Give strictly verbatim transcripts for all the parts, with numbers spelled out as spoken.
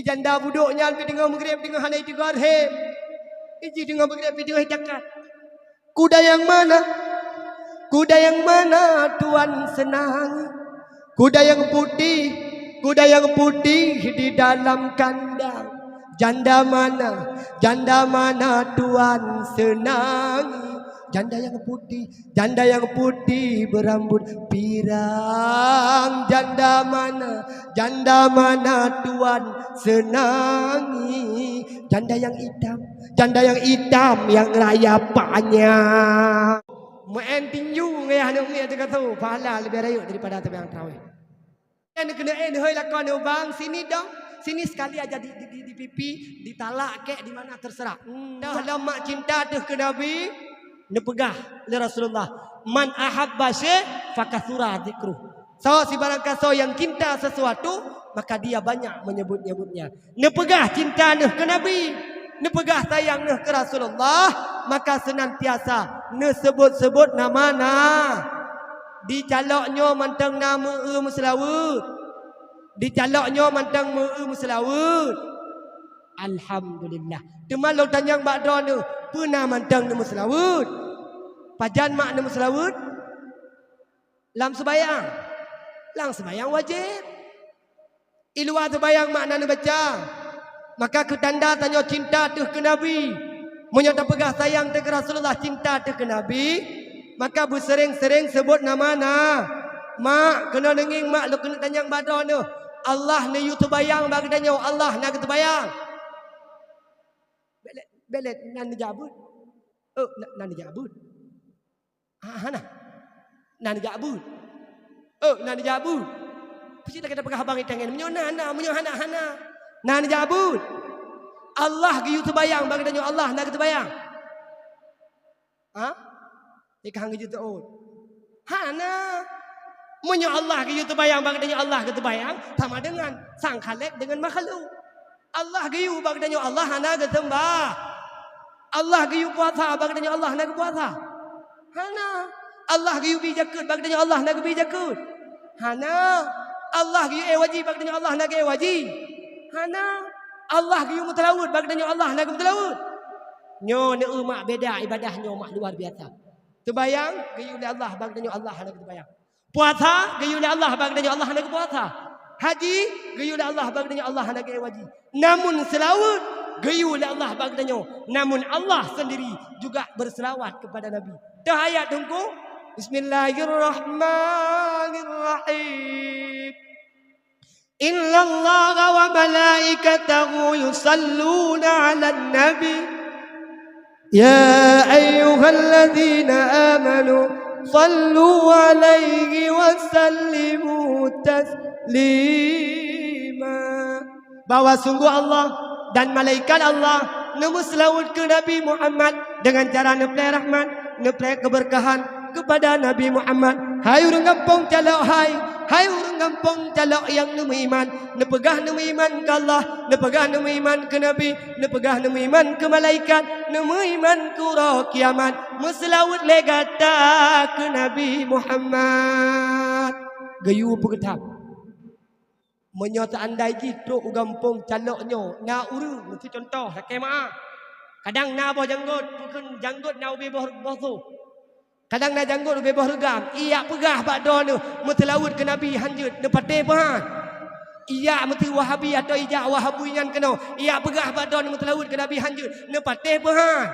Janda budok nyan pih teungoh meugreb, teungoh hana iteugor, "He, iji teungoh meugreb pih teungoh itakat. Kuda yang mana? Kuda yang mana Tuan senangi? Kuda yang putih, kuda yang putih di dalam kandang. Janda mana? Janda mana Tuan senangi?" Janda yang putih, janda yang putih berambut pirang. Janda mana? Janda mana Tuan senangi? Janda yang hitam, janda yang hitam yang raya panjang. Meu'en tinju ngon yah aneuk miet teuka tu, pahala leubeh rayeuk daripada teubiang tarawih. Nyan keuneuk, "Eh, neuhôi lakoe neubang, sini dong, sini sekali aja di, di, di, di pipi, ditalak kek di mana terserah." Hmm. Dah lom mak cinta teuh keu Nabi, neupeugah lé Rasulullah, "Man ahabba syai' fakasura dzikruh." Soe sibarang kasoe nyang cinta sesuatu, maka dia banyak menyebut-nyebutnya. Neupeugah cinta neuh keu Nabi, neupeugah sayang neuh keu Rasulullah, maka senantiasa neusebut-sebut nama na. Dicalok nyoe mantong na meu-eu meuseulaweuet. Dicalok nyoe mantong meu-eu meuseulaweuet. Alhamdulillah. Teuma lôn tanyong bak droeneuh, peue na mantong neumeuseulaweuet? Pajan mak neumeuseulaweuet? Lam seubayang. Lam seubayang wajéb. I luwa seubayang mak na neubaca. Maka keu tanda tanyoe cinta teuh keu Nabi. Meunyoe tapeugah sayang teuh keu Rasulullah, cinta teuh keu Nabi, maka beuseuréng-seuréng seubot nama na. Mak, keunoe neungieng mak, lôn keuneuk tanyong bak droeneuh. Allah neuyue seubayang bak geutanyoe, Allah na geuseubayang? Bék lé, bék lé, na neujak beuet. Eh, na, na neujak beuet. Ah, hana. Na neujak beuet. Eh, na neujak beuet. Pasti lagèe tapeugah haba ngieng tangen. Meunyoe na, na. Meunyoe hana, hana. Na neujak beuet. Allah geuyue seubayang bak geutanyoe, Allah na geuseubayang? Ha? Di kah geujeuet teuôt? Hana. Meunyoe Allah geuyue seubayang bak geutanyoe, Allah geuseubayang, sama dengan sang Khaliq dengan makhluk. Allah geuyue bak geutanyoe, Allah hana geuseumbah. Allah geuyue puasa bak geutanyoe, Allah hana geupuasa. Hana. Allah geuyue bi jakeuet bak geutanyoe, Allah hana geubi jakeuet. Hana. Allah geuyue ék wajib bak geutanyoe, Allah hana geuék wajib. Hana. Allah geuyue meuseulaweuet bak geutanyoe, Allah hana geumeuseulaweuet. Nyoe neueu mak beda ibadah nyoe mak luar biasa. Seubayang geuyue lé Allah bak geutanyoe, Allah hana geuseubayang. Puasa geuyue lé Allah bak geutanyoe, Allah hana geupuasa. Haji geuyue lé Allah bak geutanyoe, Allah hana geuék wajib. Namun seulaweuet geuyue lé Allah bak geutanyoe, namun Allah sendiri juga berselawat kepada Nabi. Teuh ayat Teungku, Bismillahirrahmanirrahim. Innallaha wa malaikatahu yusalluna 'alan nabi. Ya ayyuhalladzina amanu sallu 'alaihi wa sallimu taslima. Bahwa sungguh Allah dan malaikat Allah neumeuseulaweuet keu Nabi Muhammad deungon cara neuplè rahmat, neuplè keubeurkahan kepada Nabi Muhammad. Hai ureuëng gampông calok hai, hai ureuëng gampông calok nyang neumeuiman, neupeugah neumeuiman keu Allah, neupeugah neumeuiman keu Nabi, neupeugah neumeuiman keu malaikat, neumeuiman keu uroe kiamat. Meuseulaweuet lé gata keu Nabi Muhammad. Geuyue peugeutam. Meunyoe teuandai jih trok u gampông calok nyoe na ureuëng, meusti cuntoh lakée meuáh. Kadang na boh janggot, peukheun janggot na ubé boh, boh soh. Kadang na janggot ubé boh reugam, ijak peugah bak droeneuh meuseulaweuet keu Nabi hanjeuet, neupatéh peuhan. Ijak meuteue Wahabi atawa ijak Wahabi nyan keunoe, ijak peugah bak droeneuh meuseulaweuet keu Nabi hanjeuet, neupatéh peuhan.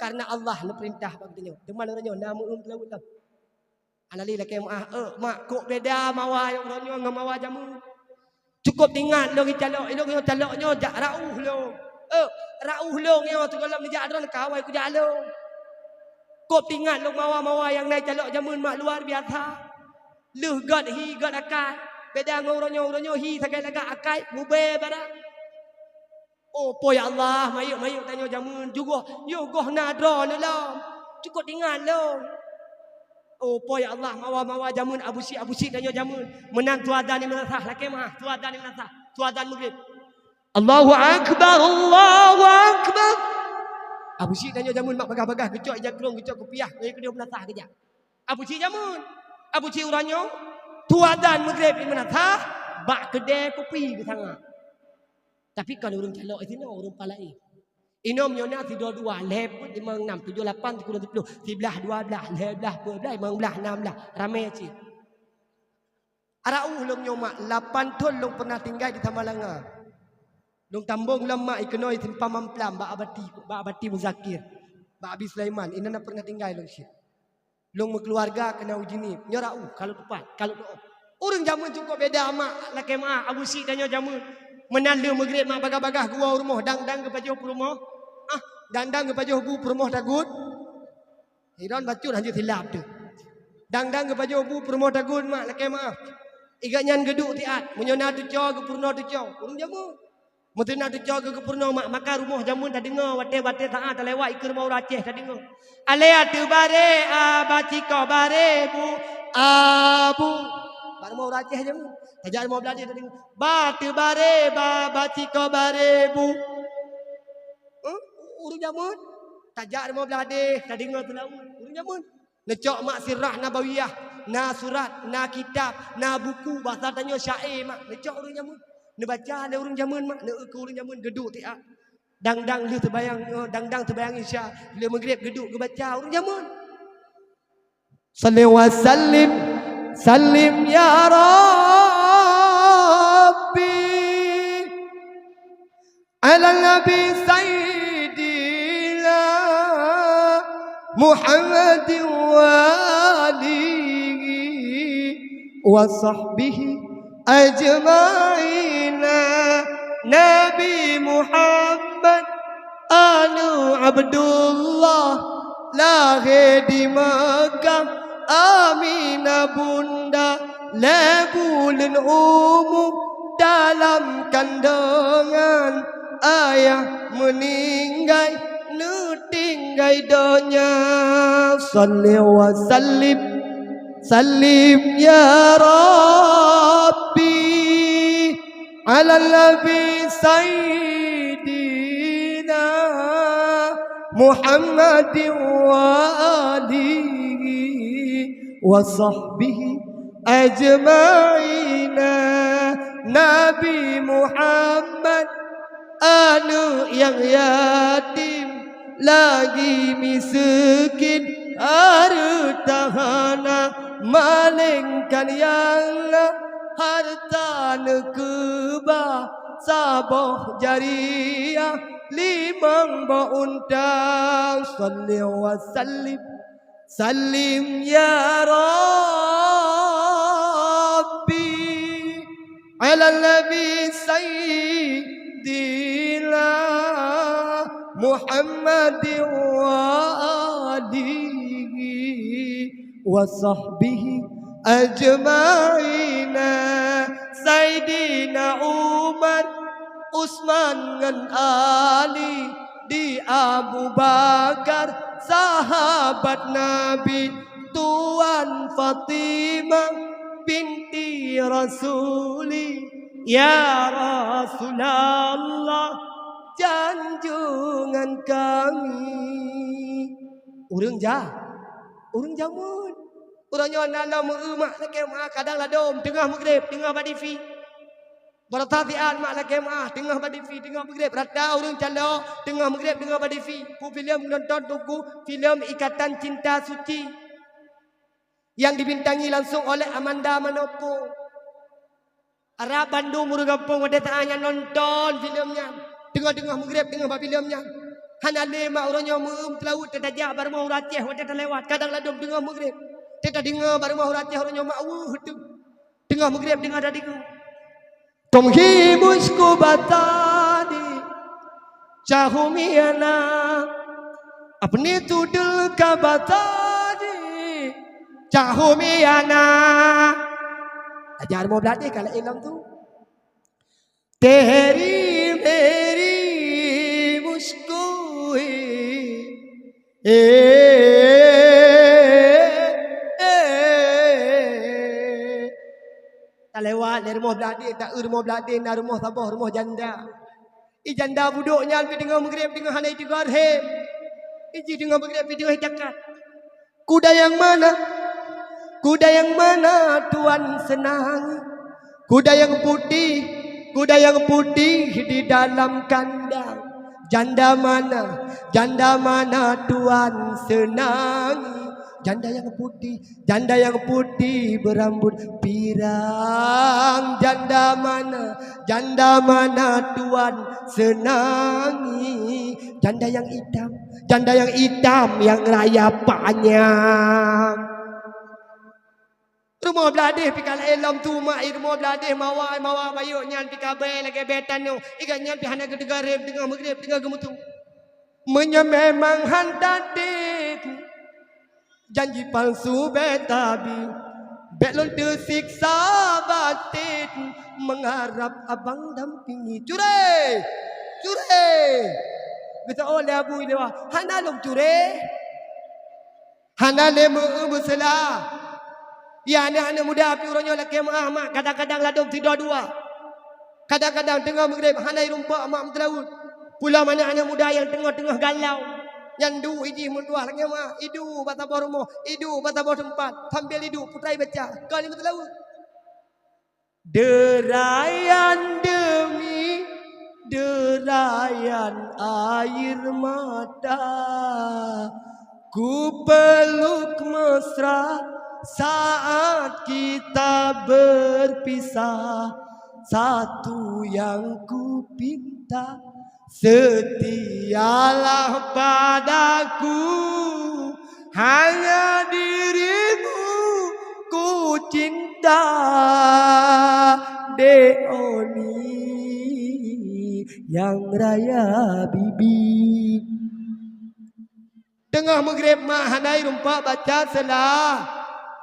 Karena Allah neupeurintah bak geutanyoe. Teuma uroe nyoe na meu-eu meuseulaweuet lom. Hana lé lakée meuáh, "Eh, mak, kok beda mawa uroe nyoe ngon mawa jameun?" Cukôp teuingat lôn geucalok, ilôn nyoe calok nyoe jak rauh lôn. Eh, rauh lôn nyoe sigohlom neujak droeneuh ka awai kujak lôn. Kôp teuingat lôn mawa-mawa nyang na calok jameun mak luar biasa. Lheueh göt hi göt akai. Beda ngon uroe nyoe, uroe nyoe hi sagai lagak akai, mubée barang. Oh, po ya Allah, mayeuek-mayeuek tanyoe jameun, jugoh, yoh goh na droeneuh lom. Cukôp teuingat lôn. Oh, po ya Allah, mawa-mawa jameun, abusyik-abusyik tanyoe jameun. Meunan tuazan di meunasah, lakée meuáh, tuazan di meunasah, tuazan meugrib. Allahu Akbar, Allahu Akbar. Abusyik tanyoe jameun mak bagah-bagah, geucok ija krông, geucok kupiah, ngon keudeh meunasah geujak. Abusyik jameun. Abusyik uroe nyoe, tuazan meugrib di meunasah, bak keudée kupi geusanga. Tapi kon ureuëng calok sinoe, ureuëng palaén. Inong nyoe na sidroe dua, lhée peuet, limong, nam, tujoh, lapan, sikureueng, siploh, siblaih, dua blaih, lhée blaih, dua blaih, limong blaih, nam blaih, ramé cit. Arauh lom nyoe mak, lapan thon lom pernah tinggai di Samalanga. Lom tambong lom mak, ikeunoe simpang mamplam bak Abati, bak Abati Muzakir, bak Abi Sulaiman, inan na pernah tinggai lom cit. Lôn meukeuluwarga keunoe u Jeunieb. Nyoe rauh, ka lôn tupat, ka lôn tu'oh. Ureuëng jameun cukôp beda mak, lakée meu'ah, Abu Syik tanyoe jameun. Meunan lheueh meugreb mak, bagah-bagah geuwoe u rumoh, dang-dang geupajoh peurumoh. Ah, dang-dang geupajoh bu peurumoh tagut. Hiron bacut hanjeuet silap teuh. Dang-dang geupajoh bu peurumoh tagut mak, lakée meu'ah. Igak nyan geuduek siat, meunyoe na teuco geupeurunoe teuco. Ureuëng jameun. Meuseunan teucok keu geupeurunoe mak, maka rumoh jameun tadeungoe watée-watée saát talewat ikeue rumoh ureuëng Aceh tadeungoe. Alée ateueh barée, a, baciko barée bu, abu. Bak rumoh ureuëng Aceh jameun. Tajak rumoh Bladeh tadeungoe. Ba ateueh barée, ba, baciko barée bu. Huh? Ureuëng jameun. Tajak rumoh Bladeh tadeungoe teulaweuet. Ureuëng jameun. Neucok mak sirah nabawiyah, na surat, na kitab, na buku basa tanyoe syaé mak. Neucok ureuëng jameun. Neubaca lé ureuëng jameun mak, neueu keu ureuëng jameun geuduek tiat. Dang-dang lheueh teubayang, eh, dang-dang teubayang Isya, lheueh meugreb geuduek geubaca ureuëng jameun. Salli wa sallim, sallim ya Rabbi. Ala Nabi Sayyidina Muhammadin wa alihi wa sahbihi ajma'ina. Nabi Muhammad aneuëk Abdullah, lahé di Makkah, Aminah bunda, lhée buleuen umu dalam kandongan, ayah meuninggai, neutinggai donya. Salli wa sallim, sallim ya Rabbi, ala Nabi Sayyidina Muhammadin wa alihi wa sahbihi ajma'ina. Nabi Muhammad, aneuëk nyang yatim, lagi miseukin, hareuta hana, malengkan nyang na, hareuta neukeubah saboh jariah, limong boh unta. Salli wa sallim, sallim ya Rabbi, ala Nabi Sayyidina Muhammadin wa alihi wa sahbihi ajma'ina. Saidina Umar, Utsman ngon Ali, di Abu Bakar, sahabat Nabi, Tuan Fatimah binti Rasuli, ya Rasulullah, janjungan kami. Ureuëng ja, ureuëng jameun. Uroe nyoe na lom meu-eu mak lakée meu'ah, kadang ladom, teungoh meugreb, teungoh bak TV. Baroesa siat mak lakée meu'ah, teungoh bak TV, teungoh meugreb. Rata ureuëng calok, teungoh meugreb, teungoh bak TV. Peue filem nonton teungku, filem Ikatan Cinta Suci, yang dibintangi langsung oleh Amanda Manopo. Arab bandum ureuëng gampông watée saát nyan nonton filem nyan. Teungoh-teungoh meugreb, teungoh bak filem nyan. Hana lé mak uroe nyoe meu-eu teulaweuet, tajak bak rumoh ureuëng Aceh watée talewat, kadang ladom teungoh meugreb. Teuka deungoe bak rumoh ureuëng Aceh uroe nyoe mak weueh teuh. Teungoh meugreb, teungoh tadeungoe. Kong hi musko batani, cahumi ana. Apni tudul ka batani, cahumi ana. Ajar mo Bladeh ka laén lom tu. Tehri meri musko hi. Eh, eh, eh. Talewat lé rumoh Bladeh, taeu rumoh Bladeh, na rumoh saboh, rumoh janda. I janda budok nyan pih teungoh meugreb, teungoh hana iteugor hem. I jih teungoh meugreb, pih teungoh icakat. Kuda yang mana? Kuda yang mana Tuan senangi? Kuda yang putih, Kuda yang putih di dalam kandang. Janda mana? Janda mana tuan senangi? Janda yang putih, janda yang putih berambut pirang. Janda mana? Janda mana tuan senangi? Janda yang hitam, janda yang hitam yang raya panjang. Rumoh blah deh pih ka laén lom tu mak, i rumoh blah deh mawa, mawa bayeuk nyan pih ka bèe lagèe bèe tanoh. I gata nyan pih hana geuteugarém teungoh meugreb teungoh geumutu. Meunyoe memang han tatem janji palsu bèe tabi, bèk lôn teusiksa baten mengharap abang dampingi. Curé! Curé! Geuseuôt lé Abu Ilewa, hana lôn curé. Hana lé meu-, meuseula. Ya, aneuk-aneuk muda pih uroe nyoe lakèe meu'ah mak, kadang-kadang ladôm sidua dua. Kadang-kadang teungoh meugreb hana jirumpok mak meuseulaweuet. Peue lom aneuk-aneuk muda nyang teungoh-teungoh galau. Nyan duek jih meutuah lakèe meu'ah, iduek bak saboh rumoh, iduek bak saboh teumpat, sambil iduek putra jibaca, kon meuseulaweuet. Derayan demi derayan air mata, ku peluk mesra saat kita berpisah. Satu yang ku pinta, setialah padaku, hanya dirimu ku cinta, dek Oni yang raya bibi. Teungoh meugreb mak hana jirumpok baca seula-,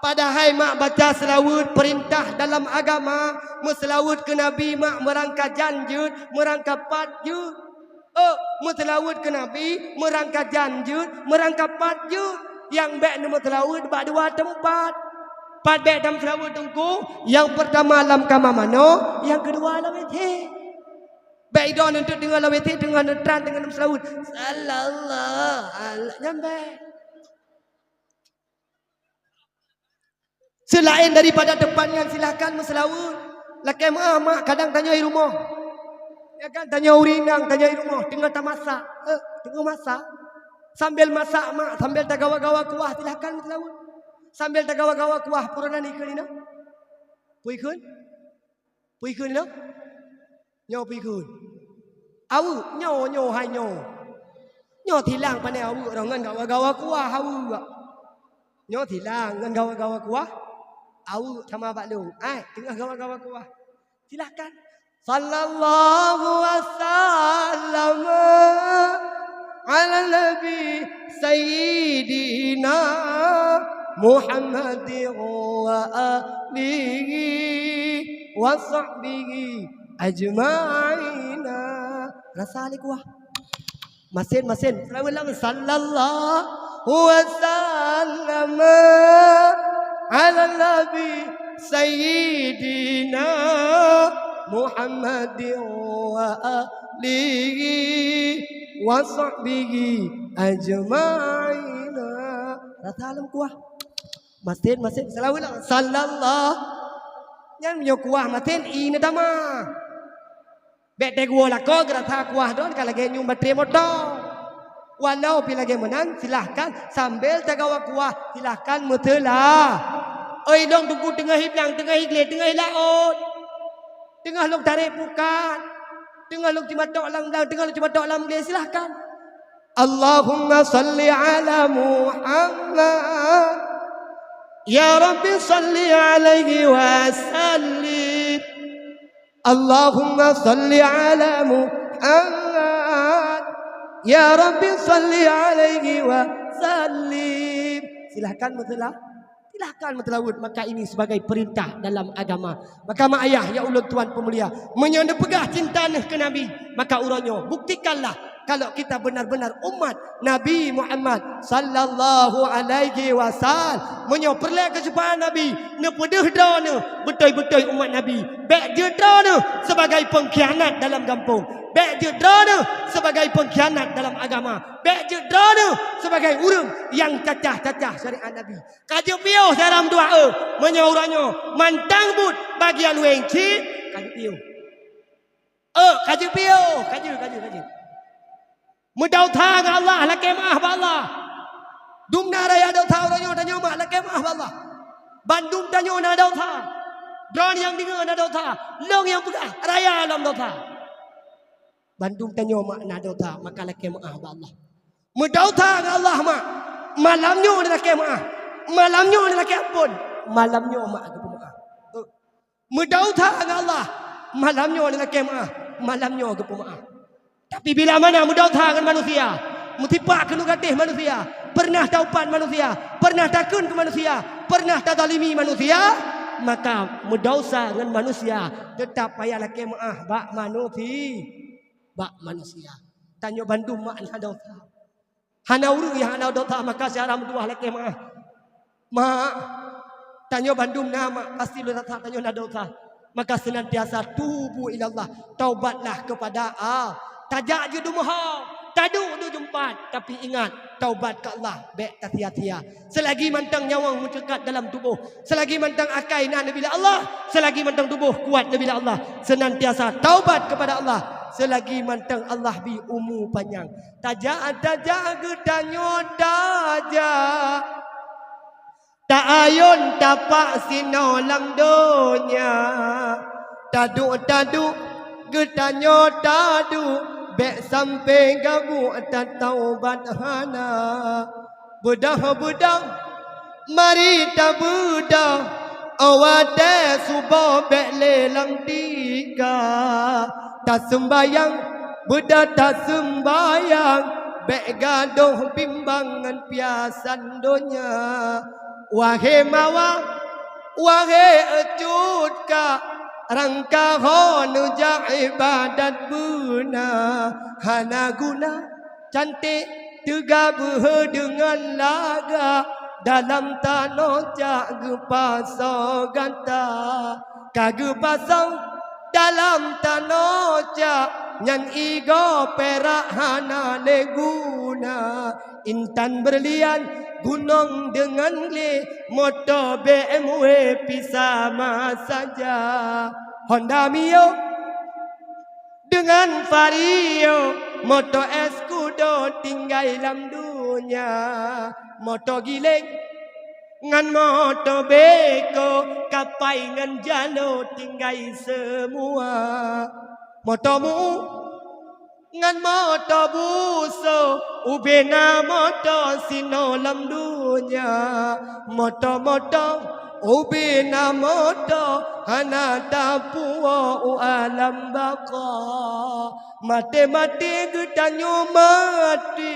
padahai mak baca seulaweuet peurintah dalam agama, meuseulaweuet keu Nabi mak meurangka jan jeuet, meurangka pat jeuet. Oh, meuseulaweuet keu Nabi, meurangka jan jeuet, meurangka pat jeuet. Nyang bèk neumeuseulaweuet bak dua teumpat. Pat bèk tameuseulaweuet teungku, nyang peurtama lam kama manoe, nyang keudua lam W C. Bèk idong neuteuek teungoh lam W C, teungoh neutran, teungoh neumeuseulaweuet. Sallallahu alaihi, nyan bèk. Seulaén daripada teumpat nyan, silahkan meuseulaweuet. Lakèe meu'ah mak, kadang tanyoe i rumoh. Ya kan, tanyoe ureueng inong, tanyoe i rumoh, teungoh tamasak. Eh, teungoh masak. Sambil masak mak, sambil tagawa-gawa kuah, silahkan meuseulaweuet. Sambil tagawa-gawa kuah, peue na ikheun inong? Peue ikheun? Peue ikheun inong? Nyoe peue ikheun? Aweuek, nyoe, nyoe, hai nyoe. Nyoe silang pane aweuek roh ngon gawa-gawa kuah aweuek. Nyoe silang ngon gawa-gawa kuah aweuek sama bak lôn. Ai, teungoh gawa-gawa kuah. Silahkan. Sallallahu wasallam ala nabi sayyidina Muhammadin wa alihi wa sahbihi ajma'ina. Rasa lé kuah. Masen, masen. Seulaweuet lom. Sallallahu wasallam ala nabi sayyidina Muhammadin wa alihi wa sahbihi ajma'ina. Rasa lom kuah. Masen, masen. Seulaweuet lom. Sallallahu. Nyan meunyoe kuah masen, ie neutamah. Bèk teuguoh lakoe geurasa kuah droen ka lagèe nyum baterie moto. Walau pih lagèe meunan, silahkan sambil tagawa kuah, silahkan meuseula. Oi, lôn teungku teungoh i blang, teungoh i glé, teungoh i laôt. Teungoh lôn tarek pukat. Teungoh lôn cimatok lam blang, teungoh lôn cimatok lam glé, silahkan. Allahumma shalli ala Muhammad. Ya Rabbi shalli alaihi wa sallim. Allahumma shalli ala Muhammad. Ya Rabbi shalli alaihi wa sallim. Silahkan meuseula. Silahkan meuseulaweuet. Maka ini sebagai perintah dalam agama. Maka mak ayah nyang ulôn tuan peumulia, meunyoe neupeugah cinta neuh keu Nabi, maka uroe nyoe buktikanlah kalau kita benar-benar umat Nabi Muhammad sallallahu alaihi wasallam. Meunyoe peureulèe keucupahan Nabi, neupeudeuh droeneuh beutôi-beutôi umat Nabi. Bèk jeuet droeneuh sebagai pengkhianat dalam gampông. Bèk jeuet droeneuh sebagai pengkhianat dalam agama. Bèk jeuet droeneuh sebagai ureueng nyang cacah-cacah syariat Nabi. Ka jeuet piôh saram dua e, meunyoe uroe nyoe mantang buet bagian wéng cit, ka jeuet piôh. Eh, ka jeuet piôh, ka jeuet, ka jeuet, ka jeuet. Meudesya ngon Allah, lakée meuáh bak Allah. Dum na raya desya uroe nyoe, tanyoe mak lakée meuáh bak Allah. Bandum tanyoe na desya. Droeneuh nyang deungoe na desya. Lôn nyang peugah raya lom desya. Bandum tanyoe mak na desya, maka lakée meuáh bak Allah. Meudesya ngon Allah mak. Malam nyoe lakée meuáh. Malam nyoe lakée amphon. Malam nyoe mak geupeumeuáh. Meudesya ngon Allah, malam nyoe lakée meuáh, malam nyoe geupeumeuáh. Tapi bila mana meudesya ngon manusia, meusipat keu ngon gatéh manusia, pernah taupat manusia, pernah takheun keu manusia, pernah tazalimi manusia, maka meudesya ngon manusia teutap payah lakée meuáh bak manusi-, bak manusia. Tanyoe bandum mak na desya. Hana ureuëng nyang hana desya, maka siat meutuah lakée meuáh. Mak, tanyoe bandum na mak, pasti lôn rasa tanyoe na desya. Maka senantiasa tubu ilallah, taubatlah kepada Allah. Tajak jeuet dumoe, taduek duek jeumpat, tapi ingat, taubat keu Allah bék tasia-sia. Selagi mantong nyawöng meuceukat dalam tuboh, selagi mantong akai na neubi lé Allah, selagi mantong tuboh kuat neubi lé Allah, senantiasa taubat kepada Allah, selagi mantong Allah bi umu panyang. Tajak-tajak geutanyoe tajak, taayôn tapak sinoe lam donya. Taduek-taduek geutanyoe taduek, bék sampoe gabuk tataubat hana. Beudôh-beudôh, mari tabeudôh, 'oh watée suboh bék lé lam tika. Taseumbayang, beudôh taseumbayang, bék gadôh bimbang ngon piasan donya. Wahé mawah, wahé cut ka, rangka ho neujak iébadat beuna, hana guna. Cantik teuga beuhe deungon lagak, dalam tanoh cak geupasoe gata. Ka geupasoe dalam tanoh cak, nyan igoe pirak hana lé guna. Intan berlian, gunong deungon glé, moto B M W pih sama saja. Honda Mio deungon Vario, moto Escudo tinggai lam donya. Moto giléng ngon moto beko, kapai ngon jalo tinggai seumua. Moto mu ngon moto buso, ubé na moto sinoe lam donya. Moto-moto, ubé na moto, hana tapuwoe u alam baqa. Maté-maté geutanyoe maté,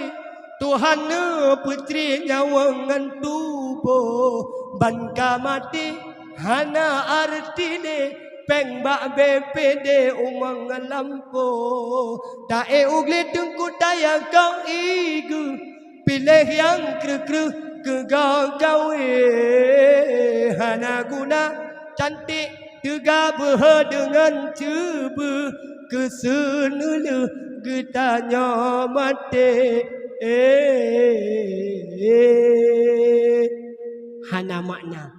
Tuhan neupeucre nyawöng ngon tuboh. Ban ka maté hana arti lé, péng bak B P D umong lampôh. Taék u glé teungku tayang kong igeue, piléh nyang kreueh-kreueh keu gawé. Hana guna cantik teuga beuhe deungon ceubeuh, keu seuneulheueh geutanyoe maté. Hana makna.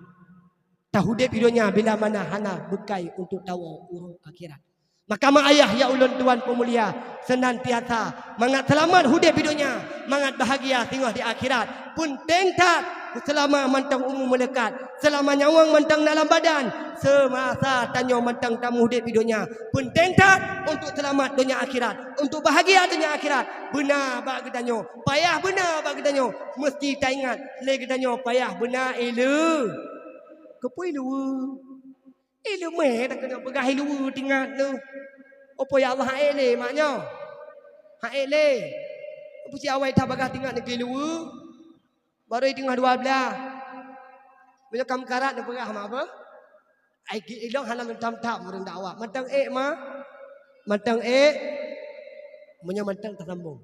Taudép di donya bila mana hana beukai untuk tawoe uroe akhirat. Maka mak ayah ya ulôn tuan peumulia, senantiasa mangat seulamat udép di donya, mangat bahagia singoh di akhirat. Peunteng that seulama mantong umu meuleukat, seulama nyawöng mantong na lam badan, seumasa tanyoe mantong tamuudép di donya. Peunteng that untuk seulamat donya akhirat, untuk bahagia donya akhirat. Beuna bak geutanyoe, payah beuna bak geutanyoe. Meusti taingat lé geutanyoe payah beuna ileu-, keupeue ileue? Ileumé takeuneuk peugah ileue tingat neuh. Opo ya Allah, ha'ék lé mak nyoe? Ha'ék lé. Peue cit awai that bagah tingat neukeu ileue? Barô teungoh dua blah. Meunyoe ka meukarat neupeugah mak apa? Ai gét ilong hana lôn tam-tam ureuëng dakwah. Mantong ék ma? Mantong ék? Meunyoe mantong tasambong.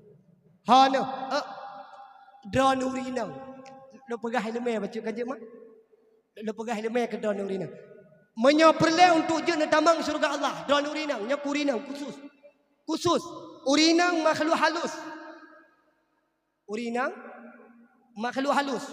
Ho neuh, eh, droeneuh ureuëng inong. Lôn peugah ileumé bacut ka jeuet mak? Lôn peugah ileumé keu droeneuh ureuëng inong. Meunyoe peureulée untuk jeuet neutamong syeuruga Allah, droeneuh ureuëng inong, nyoe keu ureuëng inong khusus. Khusus, ureuëng inong makhluk halus. Ureuëng inong makhluk halus.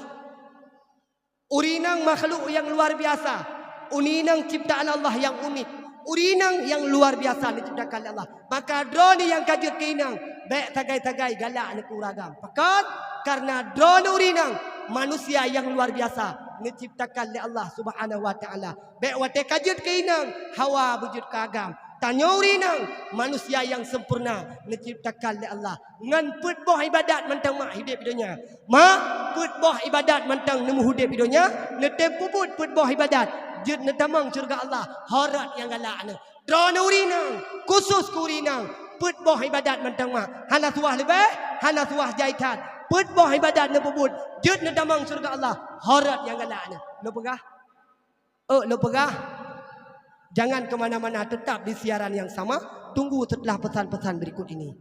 Ureuëng inong makhluk nyang luar biasa. Ureuëng inong ciptaan Allah nyang unik. Ureueng inong nyang luar biasa neuciptakan lé Allah. Maka droeneuh nyang ka jeuet keu inong, bék sagai-sagai galak neuh keu ureueng agam. Pakon? Karena droeneuh ureueng inong manusia nyang luar biasa neuciptakan lé Allah Subhanahu wa Taala. Bék watée ka jeuet keu inong, hawa beujeuet keu agam. Tanyoe ureueng inong manusia nyang sempurna neuciptakan lé Allah. Ngon peuet boh ibadat mantong mak udeb i donya. Mak, peuet boh ibadat mantong neumeuudeb i donya, neutem peubuet peuet boh ibadat, jeuet neutamong syeuruga Allah, ho rot nyang galak neuh. Droeneuh ureueng inong, khusos keu ureueng inong, peuet boh ibadat mantong mak, hana suwah leubeh, hana suwah jai that. Peuet boh ibadat neupeubuet, jeuet neutamong syeuruga Allah, ho rot nyang galak neuh. Lôn peugah? Oh, lôn peugah? Jangan ke mana-mana, tetap di siaran yang sama. Tunggu setelah pesan-pesan berikut ini.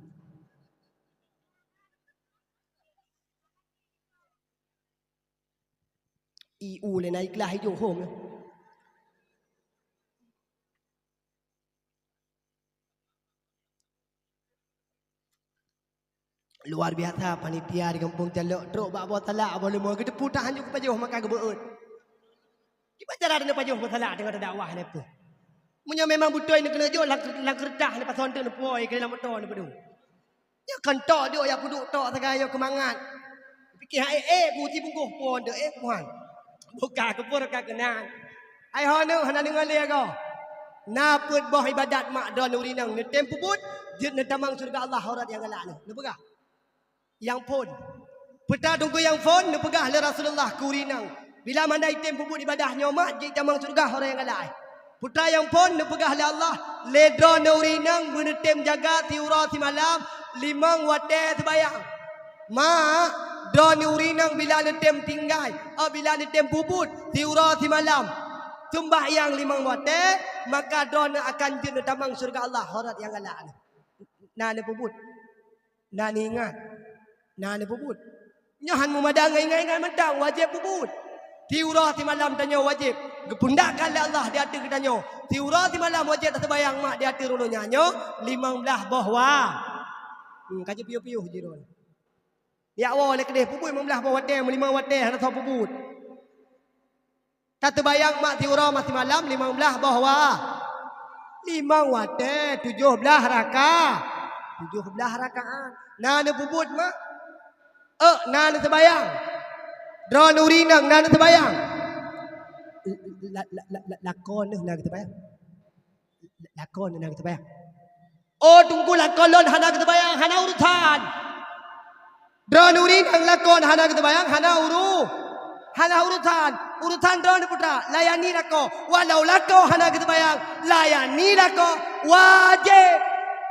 I u lé na ikhlas ijo hom. Luar biasa panitia di Gampông Calok trok bak boh salak boh leumo geuteupeue tahan jeuet keu pajoh maka geubeuet. Kiban cara taneuk pajoh boh salak teungoh tadakwah lé peue. Meunyoe memang beutôi neukeuneuk jok lam, lam keureutah neupason teuk neupuwoe keu lam moto neupeudong. Nyoe kan tok duek jak peuduek tok sagai nyoe keumangat. Pike hai eh, eh, puti bungkôh pon deuek eh, puhan. Buka keupur ka keunan. Hai ho nyoe hana deungoe lé agoe. Na peuet boh ibadat mak droeneuh ureueng inong neutem peubuet, jeuet neutamong syeuruga Allah ho rot nyang galak neuh. Neupeugah? Nyang phon. Peue teungku nyang phon neupeugah lé Rasulullah keu ureueng inong. Bila mandai tem peubuet ibadah nyoe mak, jeuet tamong syeuruga ho rot nyang galak. Peue nyang phon neupeugah lé Allah, lé droeneuh ureueng inong beuneutem jaga siuroe simalam limong watée seubayang. Mak, droeneuh ureueng inong bila neutem tinggai, oh, bila neutem peubuet siuroe simalam seumbahyang limong watée, maka droeneuh akan jeuet neutamong syeuruga Allah ho rot nyang galak. Na neupeubuet. Na neuingat, na neupeubuet. Nyoe han meumada ngon ingat-ingat mantong, wajéb peubuet. Siuroe simalam tanyoe wajéb geupeundakkan lé Allah di ateueh geutanyoe. Siuroe simalam wajéb taseumayang mak di ateueh droeneuh nyan nyoe limong blaih boh wa. Hmm, ka jipiôh-piôh jih droeneuh. Jak woe lé keudeh peubuet limong blaih boh watée, meulimong watée hana soe peubuet. Tateubayang mak siuroe mak simalam limong blaih boh wa. Limong watée tujoh blaih raka-, tujoh blaih rakaat. Na neupeubuet mak? Eh, na neuseumayang? Droeneuh ureueng inong na neuseumayang? La-, la-, la-, la-, lakoe neuh na geuseumayang. Lakoe neuh na geuseumayang. Oh, teungku, lakoe lôn hana geuseumayang, hana urusan. Droeneuh ureueng inong lakoe hana geuseumayang, hana uru-, hana urusan. Urusan droeneuh peue teuma, layani lakoe. Walau lakoe hana geuseumayang, layani lakoe wajéb.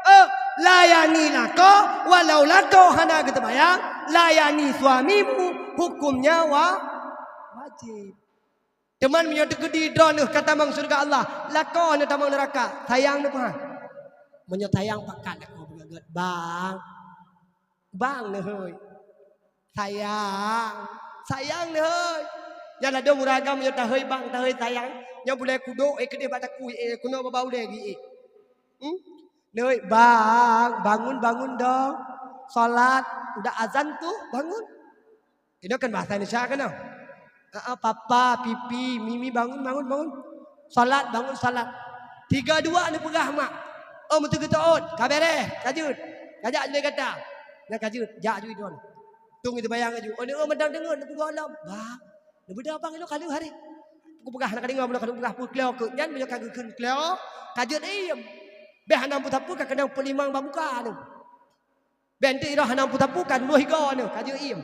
Eh, layani lakoe, walau lakoe hana geuseumayang, layani suamimu, hukumnya wa-, wajéb. Teuma meunyoe teukeudi droeneuh ka tamong syeuruga Allah, lakoe neuh tamong neuraka, sayang neuh peue? Meunyoe sayang pakat lakoe beugét, bang. Bang neuh hôi. Sayang. Sayang neuh hôi. Nyan ladôm ureueng agam meunyoe tahôi bang, tahôi sayang, nyan bulée kudok, eh, keudeh bak takue, eh, keunoe bak ulée geuék. Hmm? Neuh hôi, bang, bangun, bangun dong. Salat, udah azan tuh, bangun. Inoe kan bahasa Indonesia kan, noh? Heeh, papa, pipi, mimi, bangun, bangun, bangun. Salat, bangun salat. Tiga dua neupeugah mak. Oh, meuteugeutoot, ka bereh, ka jeuet. Ka jak lé gata. Nyan ka jeuet, jak ju idon. Tung itu bayang aju. Oh, neuh, oh, meudang deungon, neupeugah lom. Bah, neubeudôh abang inoe ka lheueh hari. Kupeugah na ka deungoe, ka lheueh peugah peue kleo keu nyan, meunyoe ka geukheun kleo, ka jeuet iem. Beh hana peue-peue ka keunong peulimang bak muka neuh. Bèk eunteuk irot hana peue-peue ka dudoh igoe neuh, ka jeuet iem.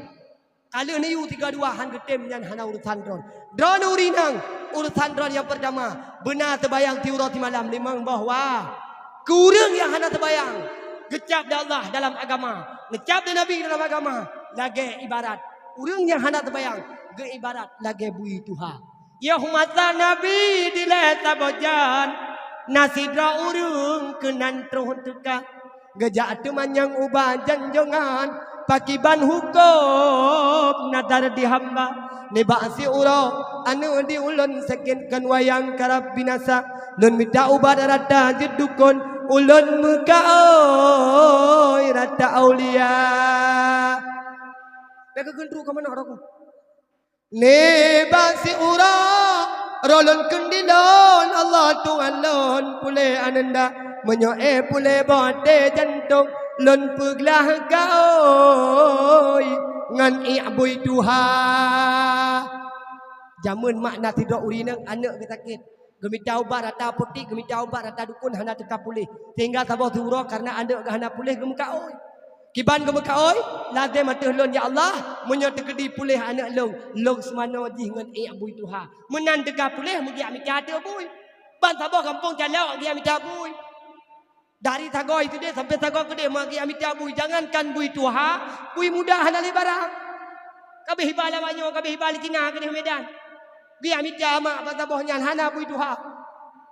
Ka lheueh neuyue tiga dua han geutem nyan hana urosan droen. Droeneuh ureueng inong, urosan droen nyang peurtama, beuna seubayang siuroe simalam limong boh wa. Keu ureueng nyang hana seubayang, geucab lé Allah dalam agama. Neucab lé Nabi dalam agama, lagèe ibarat ureueng nyang hana seubayang, geuibarat lagèe bui tuha. Yoh masa Nabi dilèe saboh jan, na sidroe ureueng keunan troh teuka. Geujak teumanyong ubak janjongan, pakriban hukôm nazar di hamba. Nibak siuroe aneuk di ulôn sakét kon wayang karab binasa. Lôn mita ubat rata jeuet dukon, ulôn meukaôi rata aulia. Bèk keu geundru ka manok rokok. Nibak siuroe Roh lôn kheun di lôn, Allah Tuhan lôn, puléh aneunda. Meunyoe éh puléh boh até jantông, lôn peuglah kaôi ngon iek bui tuha. Jameun mak na sidroe ureueng inong aneuk geusakét. Geumita ubat rata apotik, geumita ubat rata dukon hana teuka puléh. Sehingga saboh siuroe kareuna aneuk geuh hana puléh geumeukaôi. Kiban geumeukaôi, lazem ateueh lôn, "Ya Allah, meunyoe teukeudi puléh aneuk lôn, lôn seumanoe jih ngon iek bui tuha." Meunan teuka puléh meugiak mita ateueh bui. Ban saboh gampông calok giak mita bui. Dari sagoe sideh sampoe sagoe keudeh meugiak mita bui. Jangankan bui tuha, bui muda hana lé barang. Kabeh iba lam anyoe, kabeh iba lam Cina keudeh Medan. Giak mita mak ban saboh nyan hana bui tuha.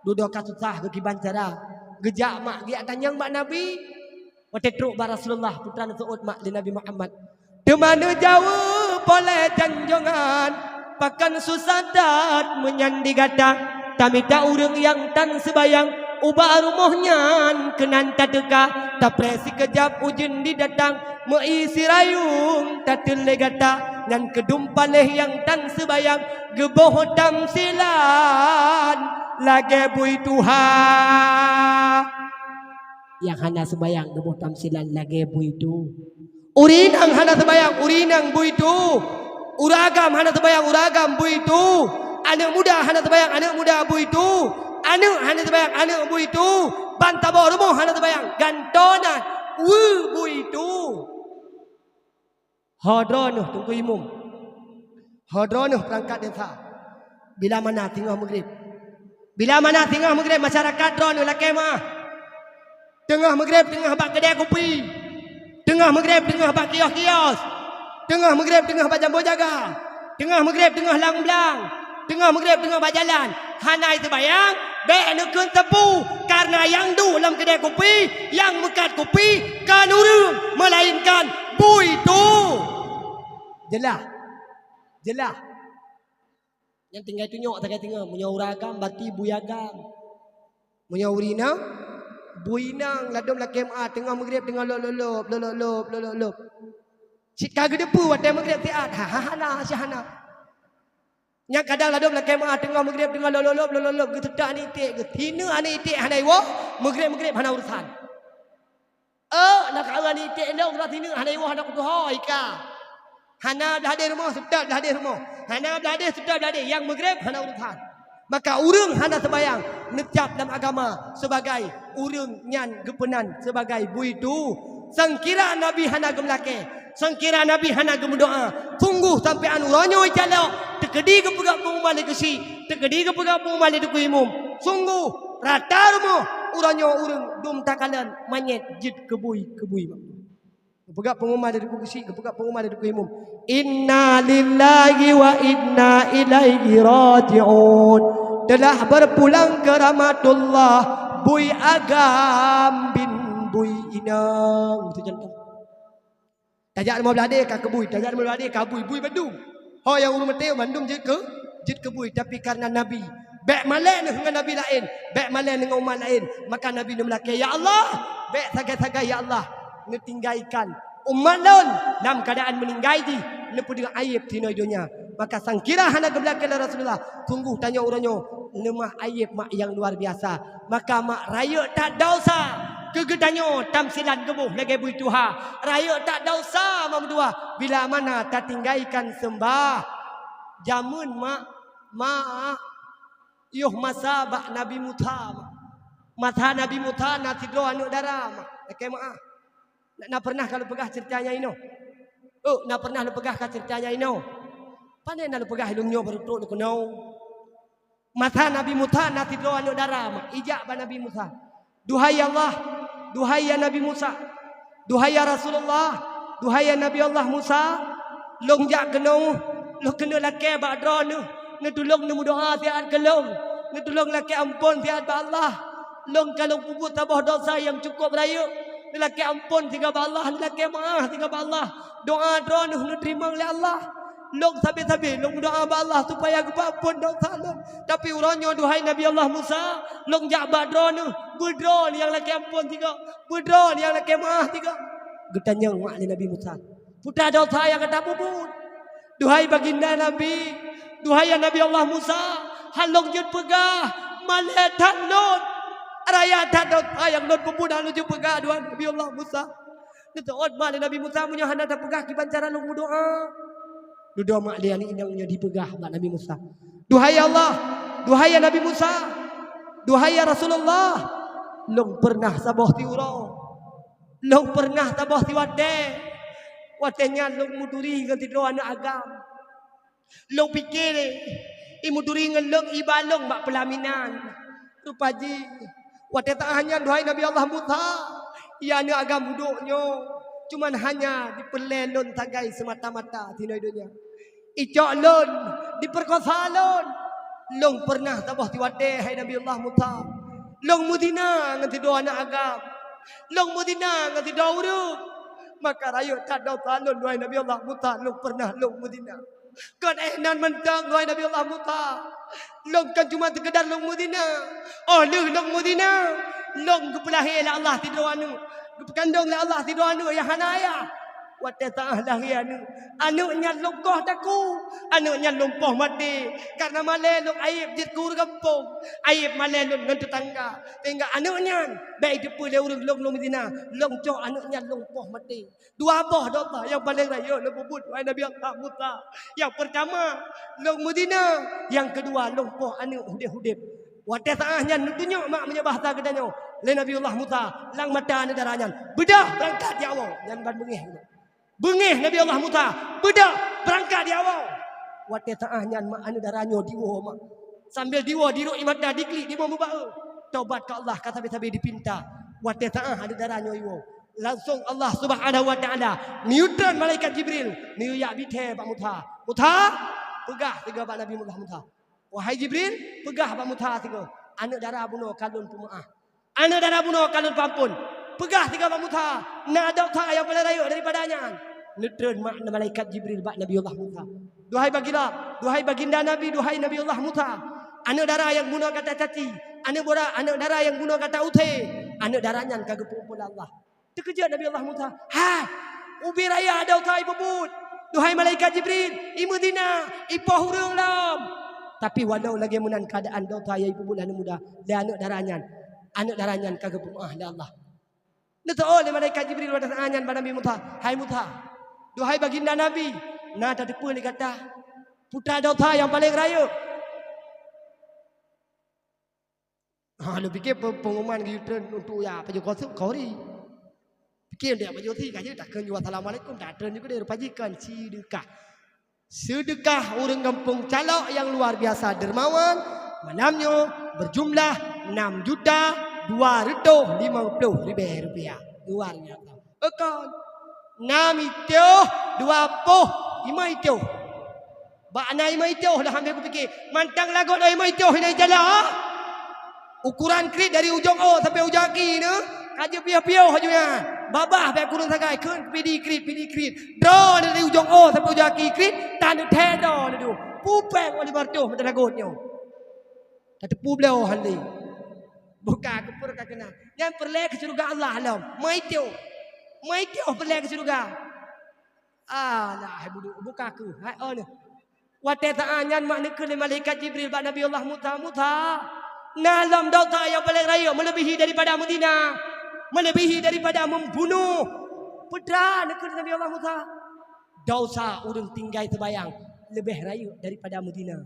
Dudoe ka susah geukiban cara. Geujak mak giak tanyong bak Nabi. Watée trok bak Rasulullah, putra neuseuôt mak lé Nabi Muhammad. Teuma neujaweueb oleh janjongan, pakon susah that meunyan di gata. Tamita ureuëng nyang tan seubayang, ubak rumoh nyan keunan tateuka. Tapreh sikeujab ujeuen didatang, meu-i sirayeueng tateun lé gata. Nyan keudum paléh nyang tan seubayang, geuboh tamsilan lagée bui tuha. Nyang hana seubayang geuboh tamsilan lagée bui tuha. Ureuëng inong hana seubayang, ureuëng inong bui tuha. Ureuëng agam hana seubayang, ureuëng agam bui tuha. Aneuk muda hana seubayang, aneuk muda bui tuha. Aneuk hana seubayang, aneuk bui tuha. Ban saboh rumoh hana seubayang, gantoe na weueh bui tuha. Ho droeneuh Teungku Imum, ho droeneuh peurangkat desa, bila mana teungoh meugreb. Bila mana teungoh meugreb, masyarakat droeneuh lakée meuáh. Teungoh meugreb teungoh bak keudée kupi, teungoh meugreb teungoh bak kios-kios, teungoh meugreb teungoh bak jambo jaga, teungoh meugreb teungoh lam blang, teungoh meugreb teungoh bak jalan, hana seubayang, bék neukheun teupeu, kareuna nyang duek lam keudée kupi, nyang meukat kupi, kon ureuëng, meulainkan bui tuha. Jeulaih? Jeulaih? Nyang tinggai tunyok sagai teungoh, meunyoe ureuëng agam, berarti bui agam. Meunyoe ureuëng inong, bui inong, ladom lakée meuáh, teungoh meugreb, teungoh lop-lop-lop, lop-lop-lop, lop-lop-lop. Cit ka geuteupeue watée meugreb siat, ha, ha, hana, syahana. Nyang kadang ladom lakée meuáh teungoh meugreb, teungoh lop-lop-lop, lop-lop-lop, geuseutak aneuk iték, geusineuk aneuk iték hana iwoe, meugreb-meugreb hana urusan. Eh, na ka aneuk iték lôn, uroe sineuk hana iwoe, hana kutuho ika. Hana blah deh rumoh, seutak blah deh rumoh. Hana blah deh, seutak blah deh. Nyang meugreb hana urusan. Maka ureuëng hana seubayang neucab lam agama sebagai ureuëng nyan geupeunan sebagai bui tuha. Seungkira Nabi hana geumeulakée, seungkira Nabi hana geumeudoá, sunggoh sampoe an uroe nyoe icalok, teukeudi geupeugah peunguma lé geusyik, teukeudi geupeugah peunguma lé Teungku Imum, sunggoh rata rumoh uroe nyoe ureuëng dum takalon manyét jeuet keu bui, keu bui. Geupeugah peunguma lé Teungku Geusyik, geupeugah peunguma lé Teungku Imum. Inna lillahi wa inna ilaihi raji'un. Telah berpulang ke rahmatullah, bui agam bin bui inong. Itu contoh. Tajak lima belas deh ka keu bui, tajak lima belas deh ka bui, bui bandum. Ho nyang ureuëng maté bandum jeuet keu, jeuet keu bui, tapi kareuna Nabi. Bék malée neuh ngon nabi laén, bék malée neuh ngon umat laén. Maka Nabi neumeulakée, "Ya Allah, bék sagai-sagai ya Allah neutinggaikan umat lôn lam keuadaan meuninggai jih neupeudeueng aieb sinoe donya." Maka seungkira hana geumeulakée lé Rasulullah, sunggoh tanyoe uroe nyoe leumah aieb mak nyang luar biasa. Maka mak rayeuk that desya keu geutanyoe tamsilan geuboh lagée bui tuha. Rayeuk that desya mak meutuah bila mana tatinggaikan seumbah. Jameun mak, mak, yoh masa bak Nabi Musa mak. Masa Nabi Musa na sidroe aneuëk dara mak. Lakée meuáh. Na, na pernah ka lôn peugah ceurita nyang inoe? Oh, na pernah lôn peugah ka ceurita nyang inoe? Pane na lôn peugah, lôn nyoe barô trok lôn keunoe. Masa Nabi Musa na sidroe aneuëk dara mak, ijak bak Nabi Musa, "Duhai ya Allah, duhai ya Nabi Musa, duhai ya Rasulullah, duhai ya Nabi Allah Musa, lôn jak keunoe, lôn keuneuk lakée bak droeneuh, neutulông neumeudoá siat keu lôn, neutulông lakée amphon siat bak Allah. Lôn ka lôn peubuet saboh desya nyang cukôp rayeuk, neulakée amphon sigoe bak Allah, neulakée meuáh sigoe bak Allah. Doá droeneuh neuteurimong lé Allah. Lôn sabe-sabe lôn meudoá bak Allah supaya geupeuamphon desya lôn. Tapi uroe nyoe, duhai Nabi Allah Musa, lôn jak bak droeneuh, beudroe nyang lakée amphon sigoe, beudroe nyang lakée meuáh sigoe." Geutanyong mak lé Nabi Musa, "Peue desya nyang gata peubuet, duhai baginda Nabi, duhai ya Nabi Allah Musa? Han lôn jeuet peugah, malèe that lôn. Raya that dosa nyang lôn peubuet han lôn jeuet peugah, duhai Nabi Allah Musa. Neuteuôt mak lé Nabi Musa, meunyoe hana tapeugah kiban cara lôn meudoa. Dudoe mak lé aneuk inong nyoe jipeugah bak Nabi Musa, "Duhai ya Allah, duhai ya Nabi Musa, duhai ya Rasulullah, lôn peureunah saboh siuroe. Lôn peureunah saboh siwatèe. Watèe nyan lôn meuturi ngon sidroe aneuk agam. Lôn pike lé, i meuturi ngon lôn iba lôn bak peulaminan. Rupa jih, watèe saat nyan, duhai Nabi Allah Musa, ya aneuk agam udok nyoe, cuman hanya jipeureulèe lôn sagai seumata-mata sinoe donya. Icok lôn, jipeukosa lôn. Lôn peureunah saboh siwatèe, hai Nabi Allah Musa. Lôn meuzina ngon sidroe aneuk agam. Lôn meuzina ngon sidroe ureueng. Maka rayeuk that dosa lôn, duhai Nabi Allah Musa, lôn peureunah lôn meuzina." Kon éh nan mantong, wahai Nabi Allah Musa. Lôn kon cuma seukeudar lôn meuzina. Óh lheueh lôn meuzina, lôn geupeulahé lé Allah sidroe aneuk. Geupeukandong lé Allah sidroe aneuk nyang hana ayah. Watèe saat lahé aneuk, aneuk nyan lôn koh takue. Aneuk nyan lôn poh maté. Kareuna malèe lôn aéb jeuet keu ureueng gampông. Aéb malèe lôn ngon teutangga. Sehingga aneuk nyan bèk jiteupeue lé ureueng lôn, lôn meuzina. Lôn cok aneuk nyan lôn poh maté. Dua boh dosa nyang paleng rayeuk lôn peubuet, wahai Nabi Allah Musa. Nyang peurtama, lôn meuzina. Nyang keudua, lôn poh aneuk udép-udép. Watèe saat nyan neutunyok mak meunyoe bahasa geutanyoe lé Nabi Allah Musa lam mata aneuk dara nyan, "Beudôh, beurangkat jak woe." Nyan ban beungéh. Beungéh Nabi Allah Musa, "Beudôh, beurangkat jak woe." Watèe saat nyan mak aneuk dara nyoe diwoe mak. Sambil diwoe, dirôk ie mata, diklik, dimoe meubaeu. Taubat keu Allah ka sabe-sabe dipinta. Watèe saat aneuk dara nyoe iwoe, langsong Allah Subhanahu wa Taala neutron malaikat Jibril, neujak bithèe bak Musa. "Musa, peugah sigoe bak Nabi Allah Musa. Wahai Jibril, peugah bak Musa sigoe, aneuk dara bunoe ka lôn peumeu'ah. Aneuk dara bunoe ka lôn peuamphon. Peugah sigoe bak Musa, na dosa nyang paleng rayeuk daripada nyan." Neutron mak malaikat Jibril bak Nabi Allah Musa. "Duhai baginda, duhai baginda Nabi, duhai Nabi Allah Musa, aneuk dara nyang bunoe gata caci, aneuk bora-, aneuk dara nyang bunoe gata use, aneuk dara nyan ka geupeuamphon lé Allah." Teukeujot Nabi Allah Musa, "Hai, ubé raya dosa ipeubuet. Duhai malaikat Jibril, imeuzina, ipoh ureueng lom." Tapi walau lagèe meunan keuadaan dosa nyang ipeubuet lé aneuk muda, lé aneuk dara nyan, aneuk dara nyan ka geupeumeu'ah lé Allah. Neuteuôt lé malaikat Jibril watèe saat nyan bak Nabi Musa, "Hai Musa, duhai baginda Nabi, na tateupeue lé gata peue dosa nyang paleng rayeuk?" Ha, lôn pike pe-, pengumuman geuyue treun untuk ya pajoh kosu-, kori. Pike untuk ya pajoh si, ka jeuet takheun jaweueb assalamualaikum, dak treun juga deh, rupa jih kon seudeukah. Seudeukah ureueng gampông Calok nyang luar biasa dermawan, malam nyoe berjumlah enam juta dua ratus lima puluh ribèe rupiah. Luar biasa. Kon. Nam itôh dua poh lima itôh. Bak na lima itôh dah ambil kupike. Mantang lagot na lima itôh hina jalan. Ukuran krit dari ujong O sampai ujong aki ni, ka jeuet piôh-piôh aju nyan. Babah bèk kureueng sagai, kheun pidi krit, pidi krit. Droeneuh dari ujong O sampai ujong aki krit, tan thèe droeneuh. Pupeng lima ratus meter lagot nyoe. Tateupeue bloe han lé. Buka keu peue ka keunong. Nyan peureulèe keu syeuruga Allah lom. Meuitôh. Meuitôh peureulèe keu syeuruga. Alah, hai buduk, buka keuh. Hai, oh, nyoe. Watèe saat nyan mak neukheun lé malaikat Jibril bak Nabi Allah Musa, "Musa, na lom dosa nyang paleng rayeuk meuleubihi daripada meuzina, meuleubihi daripada membunuh." Peue teuma neukheun lé Nabi Allah Musa? Dosa ureueng tinggai seumayang leubeh rayeuk daripada meuzina.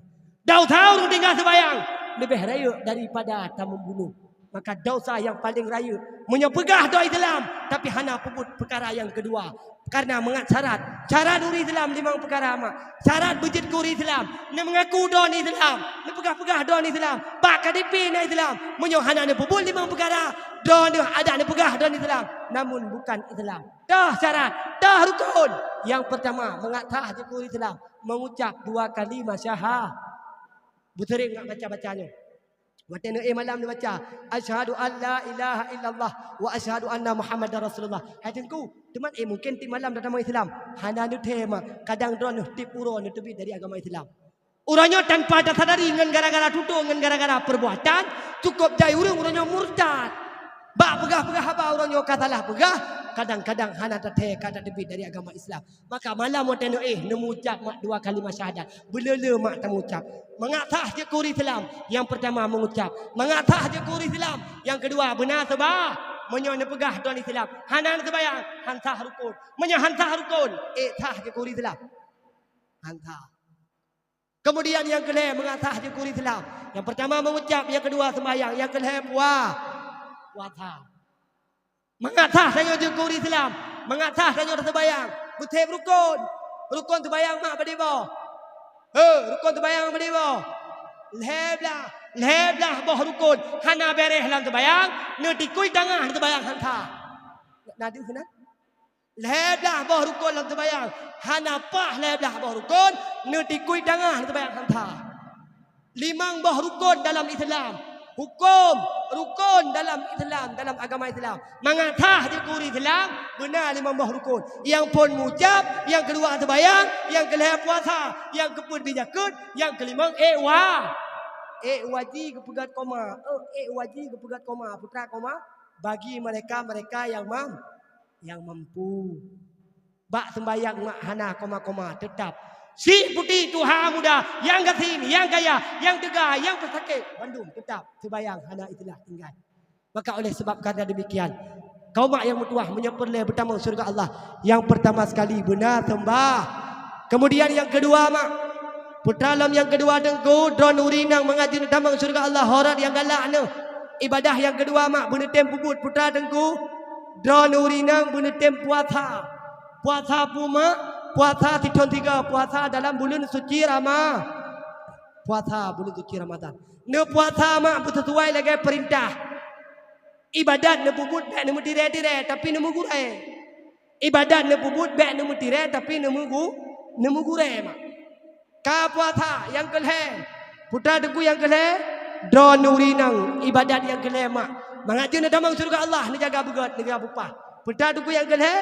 Dosa ureueng tinggai seumayang leubeh rayeuk daripada tameubunoh. Maka dosa nyang paleng rayeuk, meunyoe peugah droe Islam, tapi hana peubuet peukara nyang keudua. Karena mangat syarat. Syarat ureueng Islam limong peukara mak. Syarat beujeuet keu ureueng Islam, neumeungaku droeneuh Islam, neupeugah-peugah droeneuh Islam, bak K T P na Islam. Meunyoe hana neupeubuet limong peukara, droeneuh adak neupeugah droeneuh Islam, namun bukan Islam. Toh syarat, toh rukon. Nyang peurtama, mangat sah jeuet keu ureueng Islam, mengucap dua kalimah syaha-, beuseuring ngat baca-baca nyoe. Watèe neuéh malam neubaca, "Asyhadu an la ilaha illallah wa asyhadu anna Muhammadar Rasulullah." Hai Teungku, teuma éh mungken tiep malam tatamong Islam. Hana neuthèe mak, kadang droeneuh tiep uroe neuteubiet dari agama Islam. Uroe nyoe tanpa tasadari ngon gara-gara tutoe, ngon gara-gara perbuatan, cukôp jai ureueng, uroe nyoe murtad. Bak peugah-peugah haba uroe nyoe ka salah peugah, Kadang-kadang hana tathèe ka tateubiet dari agama Islam. Maka malam watèe neuéh, neumucab mak dua kalimah syahadat. Beuleu-leu mak tamucab. Mangat sah jeuet keu ureueng Islam, nyang peurtama meungucab. Mangat sah jeuet keu ureueng Islam, nyang keudua beuna seubah. Meunyoe neupeugah droeneuh Islam, hana neuseumayang, han sah rukon. Meunyoe han sah rukon, ék sah jeuet keu ureueng Islam? Han sah. Keumudian nyang keulhèe mangat sah jeuet keu ureueng Islam. Nyang peurtama meungucab, nyang keudua seumbahyang, nyang keulhèe pua-, puasa. Mangat sah tanyoe jeuet keu ureueng Islam, mangat sah tanyoe taseumbahyang, beuseb rukon. Rukon seumbahyang mak padum boh? He, rukon seumbahyang padum boh? Lhèe blah, lhèe blah boh rukon hana bèrèh lam seumbahyang, neutikui tangah seumbahyang han sah. Na deuh na? Lhèe blah boh rukon lam seumbahyang hana paih, lhèe blah boh rukon neutikui tangah lam seumbahyang han sah. Limong boh rukon dalam Islam. Hukôm, rukon dalam Islam, dalam agama Islam. Mangat sah jeuet keu ureueng Islam, beuna limong boh rukon. Nyang phôn mucab, nyang keudua seumbahyang, nyang keulhèe puasa, nyang keupeuet bri jakeuet, nyang keulimong ék wa-, ék waji geupeugöt koma. Oh, ék waji geupeugöt koma, putra koma, bagi mereka-mereka yang mam-, nyang mampu. Bak seumbahyang mak hana koma-koma, teutap. Syiek putéh tuha muda, nyang gasien, nyang kaya, nyang teuga, nyang peusakét, bandum teutap seumbahyang hana istilah tinggai. Maka oleh sebab karena demikian, kaum mak nyang meutuwah, meunyoe peureulèe beutamong syeuruga Allah, nyang peurtama sekali beuna seumbah. Keumudian nyang keudua mak, putra lom nyang keudua teungku, droeneuh ureueng inong mangat jeuet neutamong syeuruga Allah, horot nyang galak neuh. Ibadah nyang keudua mak beuneutem peubuet putra teungku, droeneuh ureueng inong beuneutem puasa. Puasa peue mak? Puasa sithon sigoe, puasa dalam buleuen suci Rama-, puasa buleuen suci Ramadan. Neupuasa mak beuseusuai lagèe peurintah. Ibadat neupeubuet bèk neumeutirèe-tirèe, tapi neumeugurèe. Ibadat neupeubuet bèk neumeutirèe, tapi neumeugu-, neumeugurèe mak. Ka puasa nyang keulhèe, putra teungku nyang keulhèe, droeneuh ureueng inong ibadat nyang keulhèe mak. Mangat jeuet neutamong syeuruga Allah, neujaga beugöt, neujaga bupah. Putra teungku nyang keulhèe,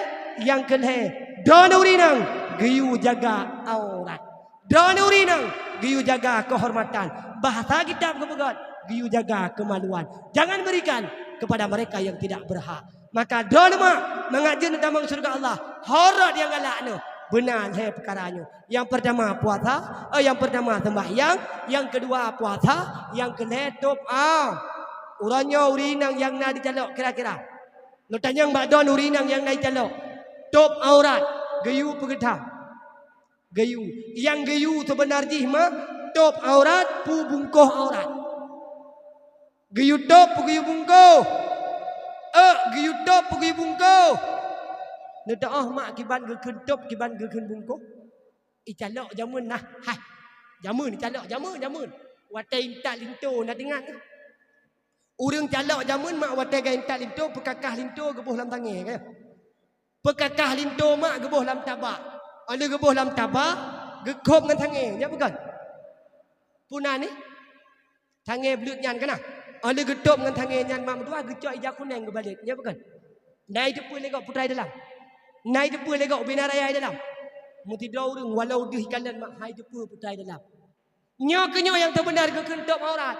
nyang keulhèe, droeneuh ureueng inong geuyue jaga aurat. Droeneuh ureueng inong geuyue jaga keuhormatan. Bahasa kitab geupeugöt, geuyue jaga keumaluan. Jangan berikan kepada mereka yang tidak berhak. Maka droeneuh mak, mangat jeuet neutamong syeuruga Allah, horot nyang galak neuh, beuna lhèe peukara nyoe. Nyang peurtama puasa, eh, nyang peurtama seumbahyang, nyang keudua puasa, nyang keulhèe tôb a-, uroe nyoe ureueng inong nyang na di calok kira-kira. Lôn tanyong bak droeneuh ureueng inong nyang na di calok. Tôb aurat, geuyue peugeutham. Geuyue. Nyang geuyue seubeuna jih mak, tôb aurat, peubungkôh aurat. Geuyue tôb, peugeuyue bungkôh. Euk, geuyue tôb, peugeuyue bungkôh. Neuteu'oh mak kiban geukheun tôb, kiban geukheun bungkôh? Icalok jameun nah, hai. Jameun icalok, jameun, jameun. Watèe intat linto na teuingat. Ureueng calok jameun mak watèe geuintat linto, peukakah linto geuboh lam tangè, ka? Peukakah linto mak geuboh lam tabak. Óh lheueh geuboh lam tabak, geukhôb ngon tangè, nyan bukon? Peue na ni? Tangè bleuet nyan kana? Óh lheueh geutôb ngon tangè nyan mak meutuwah geucok ija kunèng geubalek, nyan bukon? Na iteupeue lé gob putra i dalam. Na iteupeue lé gob ubena raya i dalam. Meusidroe ureueng walau deuh ikalon mak hai teupeue putra i dalam. Nyoe keuh nyoe nyang teubeuna geukheun tôb aurat.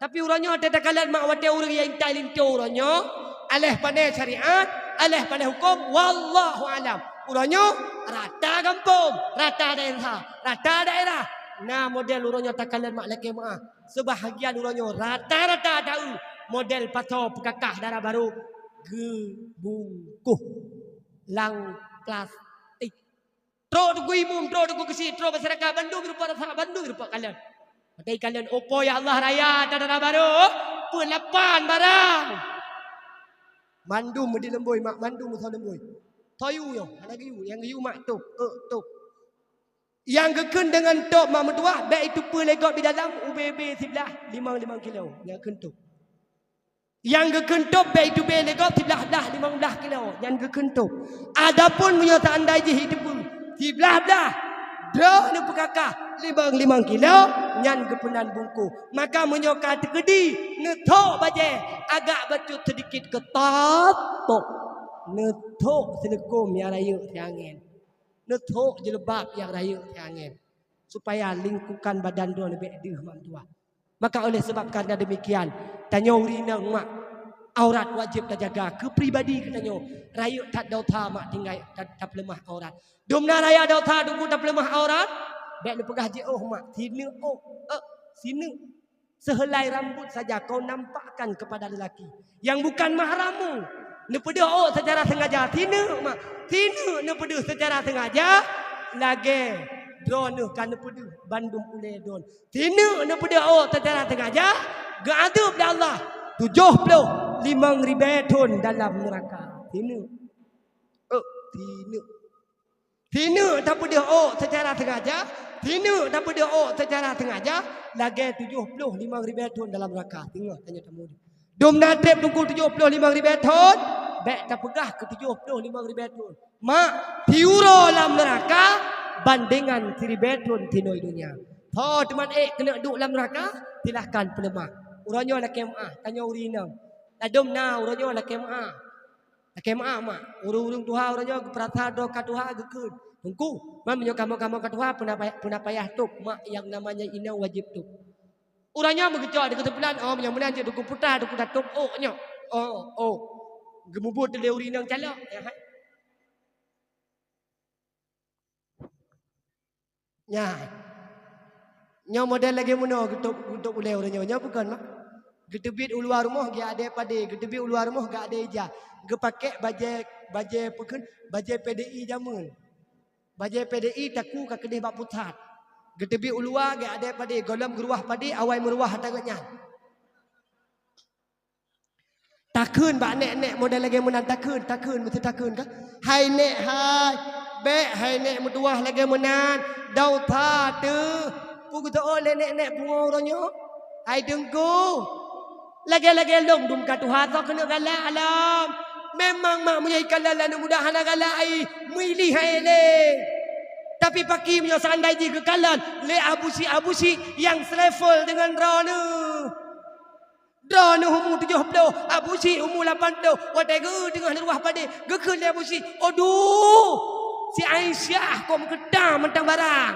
Tapi uroe nyoe teuh takalon mak watèe ureueng nyang intat linto uroe nyoe, aléh pandai syariat, aléh pandai hukôm, wallahu alam. Uroe nyoe rata gampông, rata daerah, rata daerah. Na model uroe nyoe takalon mak lakèe meu'ah. Seubahagian uroe nyoe rata-rata taeu model pasoe peukakah dara barô geubungkôh lam plastik. Trok teungku imum, trok teungku geuchik, trok masyarakat, bandum rupa rasa, bandum rupa kalon. Watèe ikalon, "Oh po ya Allah, raya ata dara barô, peulapan barang." Mandum meudi leumbôi mak, mandum meusoe leumbôi. Toyu nyoe, hana geuyue, nyang geuyue mak tôb, euk tôb. Nyang geukheun deungon tôb mak meutuwah, bèk iteupeue lé gob di dalam, ubé-ubé siblah, limong-limong kilo, nyang kheun tôb. Nyang geukheun tôb bèk iteupeue lé gob siblah-blah limong blah kilo, nyan geukheun tôb. Adapun meunyoe seandai jih iteupeue siblah-blah, droeneuh peukakah limong-limong kilo, nyan geupeunan bungkôh. Maka meunyoe ka teukeudi, neuthok bajèe agak bacut seudikit keutat, tôb. Neuthok seuleukom nyang rayeuk siangén. Neuthok jilbab nyang rayeuk siangén. Supaya lingkukan badan droeneuh bèk deuh mak meutuwah. Maka oleh sebab karena demikian, tanyoe ureueng inong mak, Aurat wajéb tajaga keu pribadi geutanyoe. Rayeuk that desya mak tinggai ta-, tapeuleumah aurat. Dum na rayeuk desya teungku tapeuleumah aurat, bék neupeugah jiôh mak, sineuk ôk, eh, sineuk. Sehelai rambut saja kau nampakkan kepada lelaki yang bukan mahrammu. Neupeudeuh ôk secara sengaja, sineuk mak, sineuk neupeudeuh secara sengaja, lagée droeneuh ka neupeudeuh bandum ulée droen. Sineuk neupeudeuh ôk secara sengaja, geuadeueb lé Allah tujoh ploh limong ribée thon dalam neuraka. Sineuk. Oh, sineuk. Sineuk tapeudeuh ôk secara sengaja, sineuk tapeudeuh ôk secara sengaja, lagée tujoh ploh limong ribée thon dalam neuraka. Singoh tanyoe tamu. Dum na treb teungku tujoh ploh limong ribée thon, bék tapeugah keu tujoh ploh limong ribée thon. Mak, siuroe lam neuraka bandingan siribée thon sinoe donya. Ho teuma ék keuneuk duek lam neuraka, silahkan peuleumah. Uroe nyoe lakée meuáh, tanyoe ureuëng inong. Ladom na uroe nyoe lakée meuáh. Lakée meuáh mak, ureuëng-ureuëng tuha uroe nyoe geupeurasa droe ka tuha geukheun. Teungku, man meunyoe kamoe-kamoe ka tuha, peuna payah, peuna payah tôb mak nyang namanya inong wajéb tôb. Uroe nyoe meugeucok di keuseumpatan, oh, meunyoe meunan jeuet teungku puta, teungku tatôb ôk nyoe. Oh, oh. Geumubuet lé ureuëng inong calok. Ya, hai. Nyan. Nyoe model lagée meunoe geutôb, geutôb ulée uroe nyoe. Nyoe bukon mak. Geuteubiet u luwa rumoh geuadée padé, geuteubiet u luwa rumoh geuadée ija. Geupakék bajée, bajée peukheun, bajée P D I jameun. Bajée P D I takue ka keudeh bak pusat. Geuteubiet u luwa geuadée padé, gohlom geuruwah padé, awai meuruwah ata geuh nyan. Takheun bak nék-nék model lagée meunan, takheun, takheun, meusti takheun ka. Hai nék hai, bék hai nék meutuwah lagée meunan, desya teuh. Peue geuteuôt lé nék-nék pungo uroe nyoe? Hai teungku, lagée-lagée lôn dum ka tuha soe keuneuk galak lom. Memang mak meunyoe ikalon lé aneuk muda hana galak ai, meuilih hai lé. Tapi paki meunyoe seandai jih geukalon lé Abu Syik, Abu Syik nyang selevel deungon droeneuh. Droeneuh umu tujoh ploh, Abu Syik umu lapan ploh. Watée geuteungoh neuruwah padé, geukheun lé Abu Syik, "Aduh, si Aisyah kok meukeutang mantong barang."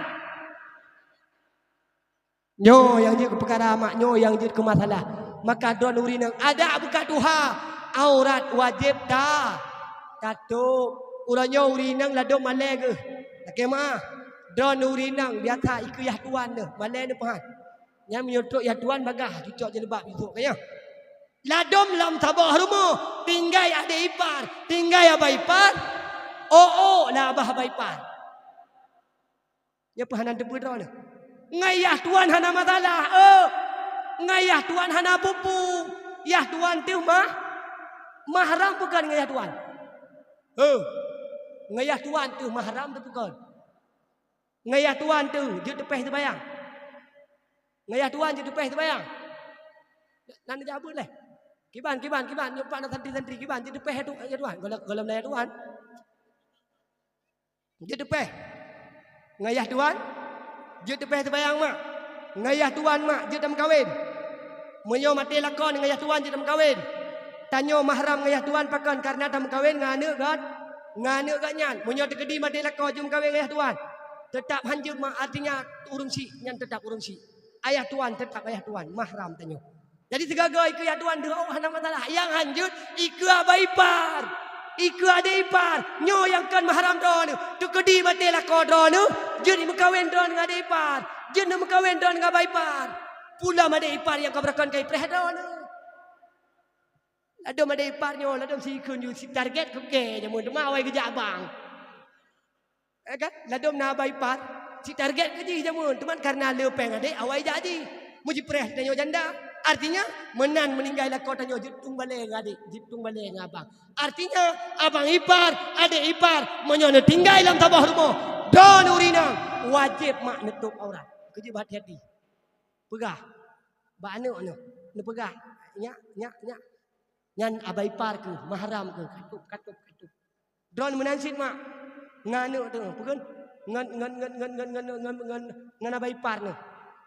Nyoe nyang jeuet keu peukara mak, nyoe nyang jeuet keu masalah. Maka droeneuh ureuëng inong adak beukatuha, aurat wajéb ta, tatôb. Uroe nyoe ureuëng inong ladom malée geuh. Lakée meuáh, droeneuh ureuëng inong biasa ikeue yah tuan neuh, malée neuh peuhat. Nyan meunyoe trok yah tuan bagah, cucok jilbab jisok, ka nyan. Ladom lam saboh rumoh, tinggai adé ipar, tinggai abah ipar, ôk-ôk lam abah abah ipar. Nyan peuhana teupeue droeneuh. Ngon yah tuan hana masalah, eh. Ngon yah tuan hana peue-peue. Yah tuan teuh mah, mahram bukon ngon yah tuan. Eh. Ngon yah tuan teuh mahram teuh bukon. Ngon yah tuan teuh jeuet teupéh seumayang. Ngon yah tuan jeuet teupéh seumayang. Nan jak beuet lé. Kiban, kiban, kiban. Nyoe pat na santri-santri kiban jeuet teupéh yah tu-, yah tuan. Gohlom, gohlom na yah tuan. Jeuet teupéh. Ngon yah tuan jeuet teupéh seumayang mak. Ngon yah tuan mak jeuet tameukawen. Meunyoe maté lakoe ngon yah tuan jeuet tameukawen. Tanyoe mahram ngon yah tuan pakon? Kareuna tameukawen ngon aneuk geuh, ngon aneuk geuh nyan. Meunyoe teukeudi maté lakoe jeuet meukawen ngon yah tuan, teutap hanjeuet mak, artinya ureuëng syik nyan teutap ureuëng syik. Ayah tuan teutap ayah tuan, mahram tanyoe. Jadi sigaga ikeue yah tuan deuh ôk hana masalah. Nyang hanjeuet ikeue abah ipar, ikeue adé ipar. Nyoe nyang kon mahram droeneuh. Teukeudi maté lakoe droeneuh, jeuet meukawen droeneuh ngon adé ipar. Jeuet meukawen droeneuh ngon abah ipar. Peue lom adé ipar nyang ka beurakon ka ipreh droeneuh. Ladom adé ipar nyoe, ladom sikheun ju, si target keu kée jameun teuma awai geujak bang. Eh kan? Ladom na abah ipar, si target keu jih jameun, teuma kareuna le péng adé awai jak jih. Meujipreh tanyoe janda. Artinya, meunan meuninggai lakoe tanyoe jeuet tueng balée ngon adé, jeuet tueng balée ngon abang. Artinya, abang ipar, adé ipar, meunyoe neutinggai lam saboh rumoh, droeneuh ureuëng inong, wajéb mak neutôb aurat. Keujeuet beuhati-hati. Peugah bak aneuk neuh, neupeugah, "Nyak, nyak, nyak." Nyan abah ipar keuh, mahram keuh, katôb, katôb, katôb. Droeneuh meunan cit mak, ngon aneuk teuh, peugah, ngon, ngon abah ipar neuh.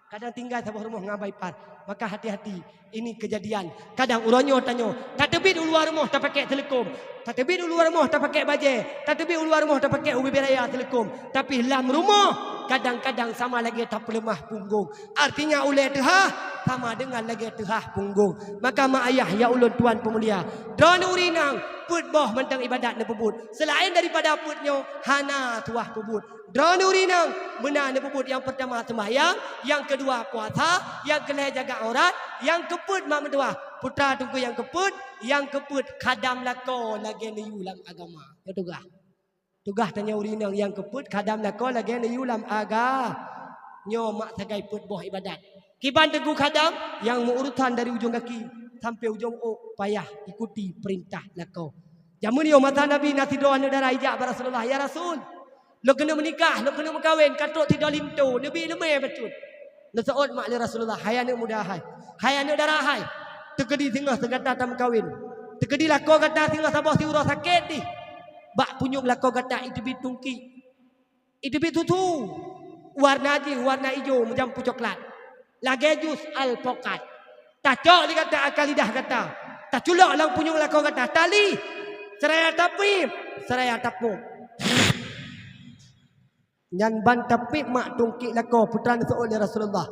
Kadang tinggai saboh rumoh ngon abah ipar. Maka hati-hati, ini kejadian. Kadang uroe nyoe tanyoe, tateubiet u luwa rumoh tapakék teuleukom. Tateubiet u luwa rumoh tapakèk bajèe, tateubiet u luwa rumoh tapakèk ubé raya seuleukom, tapi lam rumoh kadang-kadang sama lagèe tapeuleumah punggong. Artinya ulèe teuhah sama dengan lagèe teuhah punggong. Maka mak ayah ya ulôn tuan peumulia, droeneuh ureueng inong peuet boh mantong ibadat neupeubuet. Seulaén daripada peuet nyoe hana tuwah peubuet. Droeneuh ureueng inong beuna neupeubuet nyang peurtama seumbahyang, nyang keudua puasa, nyang keulhèe jaga aurat, nyang keupeuet mak meutuwah. Putra teungku nyang keupeuet, nyang keupeuet khadam lakoe lagèe neuyue lam agama. Nyoe tugaih. Tugaih tanyoe ureueng inong nyang keupeuet khadam lakoe lagèe neuyue lam aga. Nyoe mak sagai peuet boh ibadat. Kiban teungku khadam nyang meu-urusan dari ujong gaki sampoe ujong ôk payah ikuti peurintah lakoe. Jameun nyoe masa Nabi na sidroe aneuk dara ijak bak Rasulullah, "Ya Rasul, lôn keuneuk meunikah, lôn keuneuk meukawen, ka trok sidroe linto, neubi leumé bacut." Neuseuôt mak lé Rasulullah, "Hai aneuk muda hai, hai aneuk dara hai, teukeudi singoh gata tameukawen. Teukeudi lakoe gata singoh saboh siuroe sakét dih. Bak punyueng lakoe gata iteubiet tungki, iteubiet susu, warna jih warna ijo meujampu coklat, lagèe jus alpokat. Tacok lé gata akan lidah gata, taculok lam punyueng lakoe gata, talih, seuraya tapiep, seuraya tapôk." Nyan ban tapiep mak tungki lakoe, putra neuseuôt lé Rasulullah,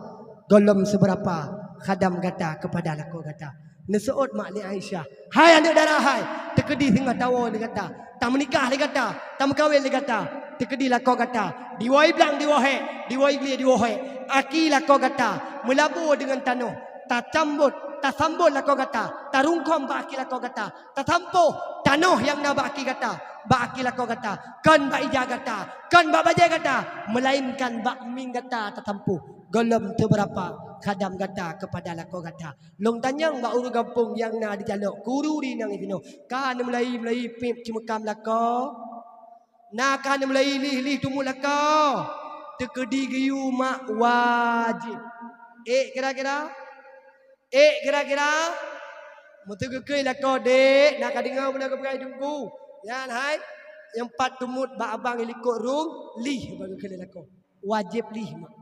"Gohlom seubeurapa khadam gata keupada lakoe gata." Neuseuôt mak lé Aisyah, "Hai aneuk dara hai, teukeudi singoh tawoe lé gata, tameunikah lé gata, tameukawen lé gata, teukeudi lakoe gata diwoe blang diwoe hék, diwoe glé diwoe hék, aki lakoe gata meulabô deungon tanoh, tasambot, tasambot lakoe gata, tarungkôm bak aki lakoe gata, tasampôh tanoh nyang na bak aki gata, bak aki lakoe gata, kon bak ija gata, kon bak bajèe gata, meulainkan bak mieng gata tasampôh. Gohlom seubeurapa khadam gata keupada lakoe gata." Lôn tanyong bak ureueng gampông nyang na di Jalok, keu ureueng inong sinoe, ka neumeulai-meulai piep ceumeukam lakoe? Na ka neumeulai lih-lih teumuet lakoe? Teukeudi geuyue mak wajéb. Ék kira-kira? Ék kira-kira? Meuseugeukheun lakoe, "Dek, na ka deungoe bunoe geupeugah teungku. Nyan hai, nyang pat teumuet bak abang likot rhueng, lih bak geukheun lé lakoe." Wajéb lih mak.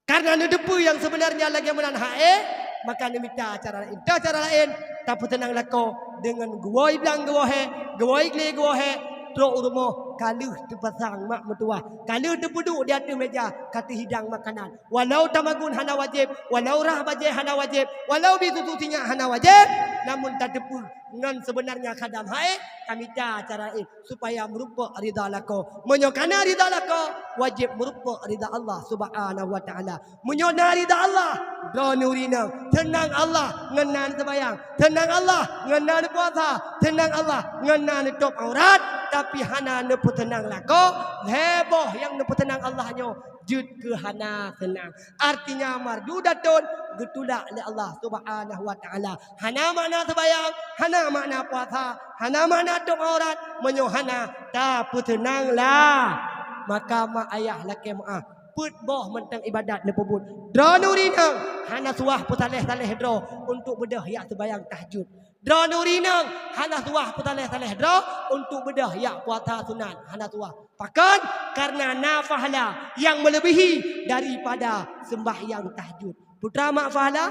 Karena neuteupeue nyang seubeunarnya lagèe meunan hak ék, maka neumita cara laén. Toh cara laén, tapeuseunang lakoe deungon geuwoe blang geuwoe hék, geuwoe glé geuwoe hék, trok u rumoh ka lheueh teupasang mak meutuwah, ka lheueh teupeuduek di ateueh meuja ka teuhidang makanan. Walau tamagun hana wajéb, walau rhah bajèe hana wajéb, walau bi susu sinyak hana wajéb, namun tateupeue ngon seubeunarnya khadam hak ék, tamita cara laén supaya meurumpok ridha lakoe. Meunyoe kana ridha lakoe, wajéb meurumpok ridha Allah Subhanahu wa Ta'ala. Meunyoe na ridha Allah, droeneuh ureueng inong, seunang Allah ngon na neuseumayang, seunang Allah ngon na neupuasa, seunang Allah ngon na neutôb aurat, tapi hana neupeuseunang lakoe, lhèe boh nyang neupeuseunang Allah nyoe jeuet keu hana seunang. Artinya, mardudatun, geutulak lé Allah Subhanahu wa Ta'ala. Hana makna seumayang, hana makna puasa, hana makna tôb aurat, meunyoe hana tapeuseunang lah. Maka mak ayah lakèe meu'ah, peuet boh mantong ibadat neupeubuet. Droeneuh ureueng inong hana suwah peusaléh-saléh droe untuk beudôh jak seumayang tahajud. Droeneuh ureueng inong hana suwah peusaléh-saléh droe untuk beudôh jak puasa sunat, hana suwah. Pakon? Karena na pahala nyang meuleubihi daripada seumbahyang tahajud. Peue teuma pahala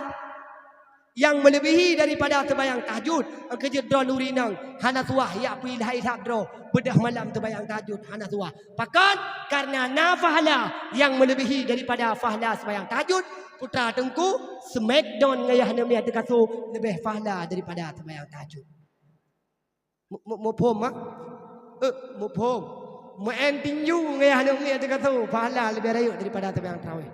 nyang meuleubihi daripada seumbahyang tahajud? Nyang keujeuet droeneuh ureueng inong hana suwah jak peuilham-ilham droe beudôh malam seumbahyang tahajud, hana suwah. Pakon? Karena na pahala nyang meuleubihi daripada pahala seumbahyang tahajud. Putra teungku, smackdown ngon ayah aneuk miet ateueh kasô leubeh pahala daripada seumbahyang tahajud. Mu-, mu-, muphom, ha? Eh, muphom. Meu'en tinju ngon ayah aneuk miet ateueh kasô, pahala leubeh rayeuk daripada seumbahyang tarawih.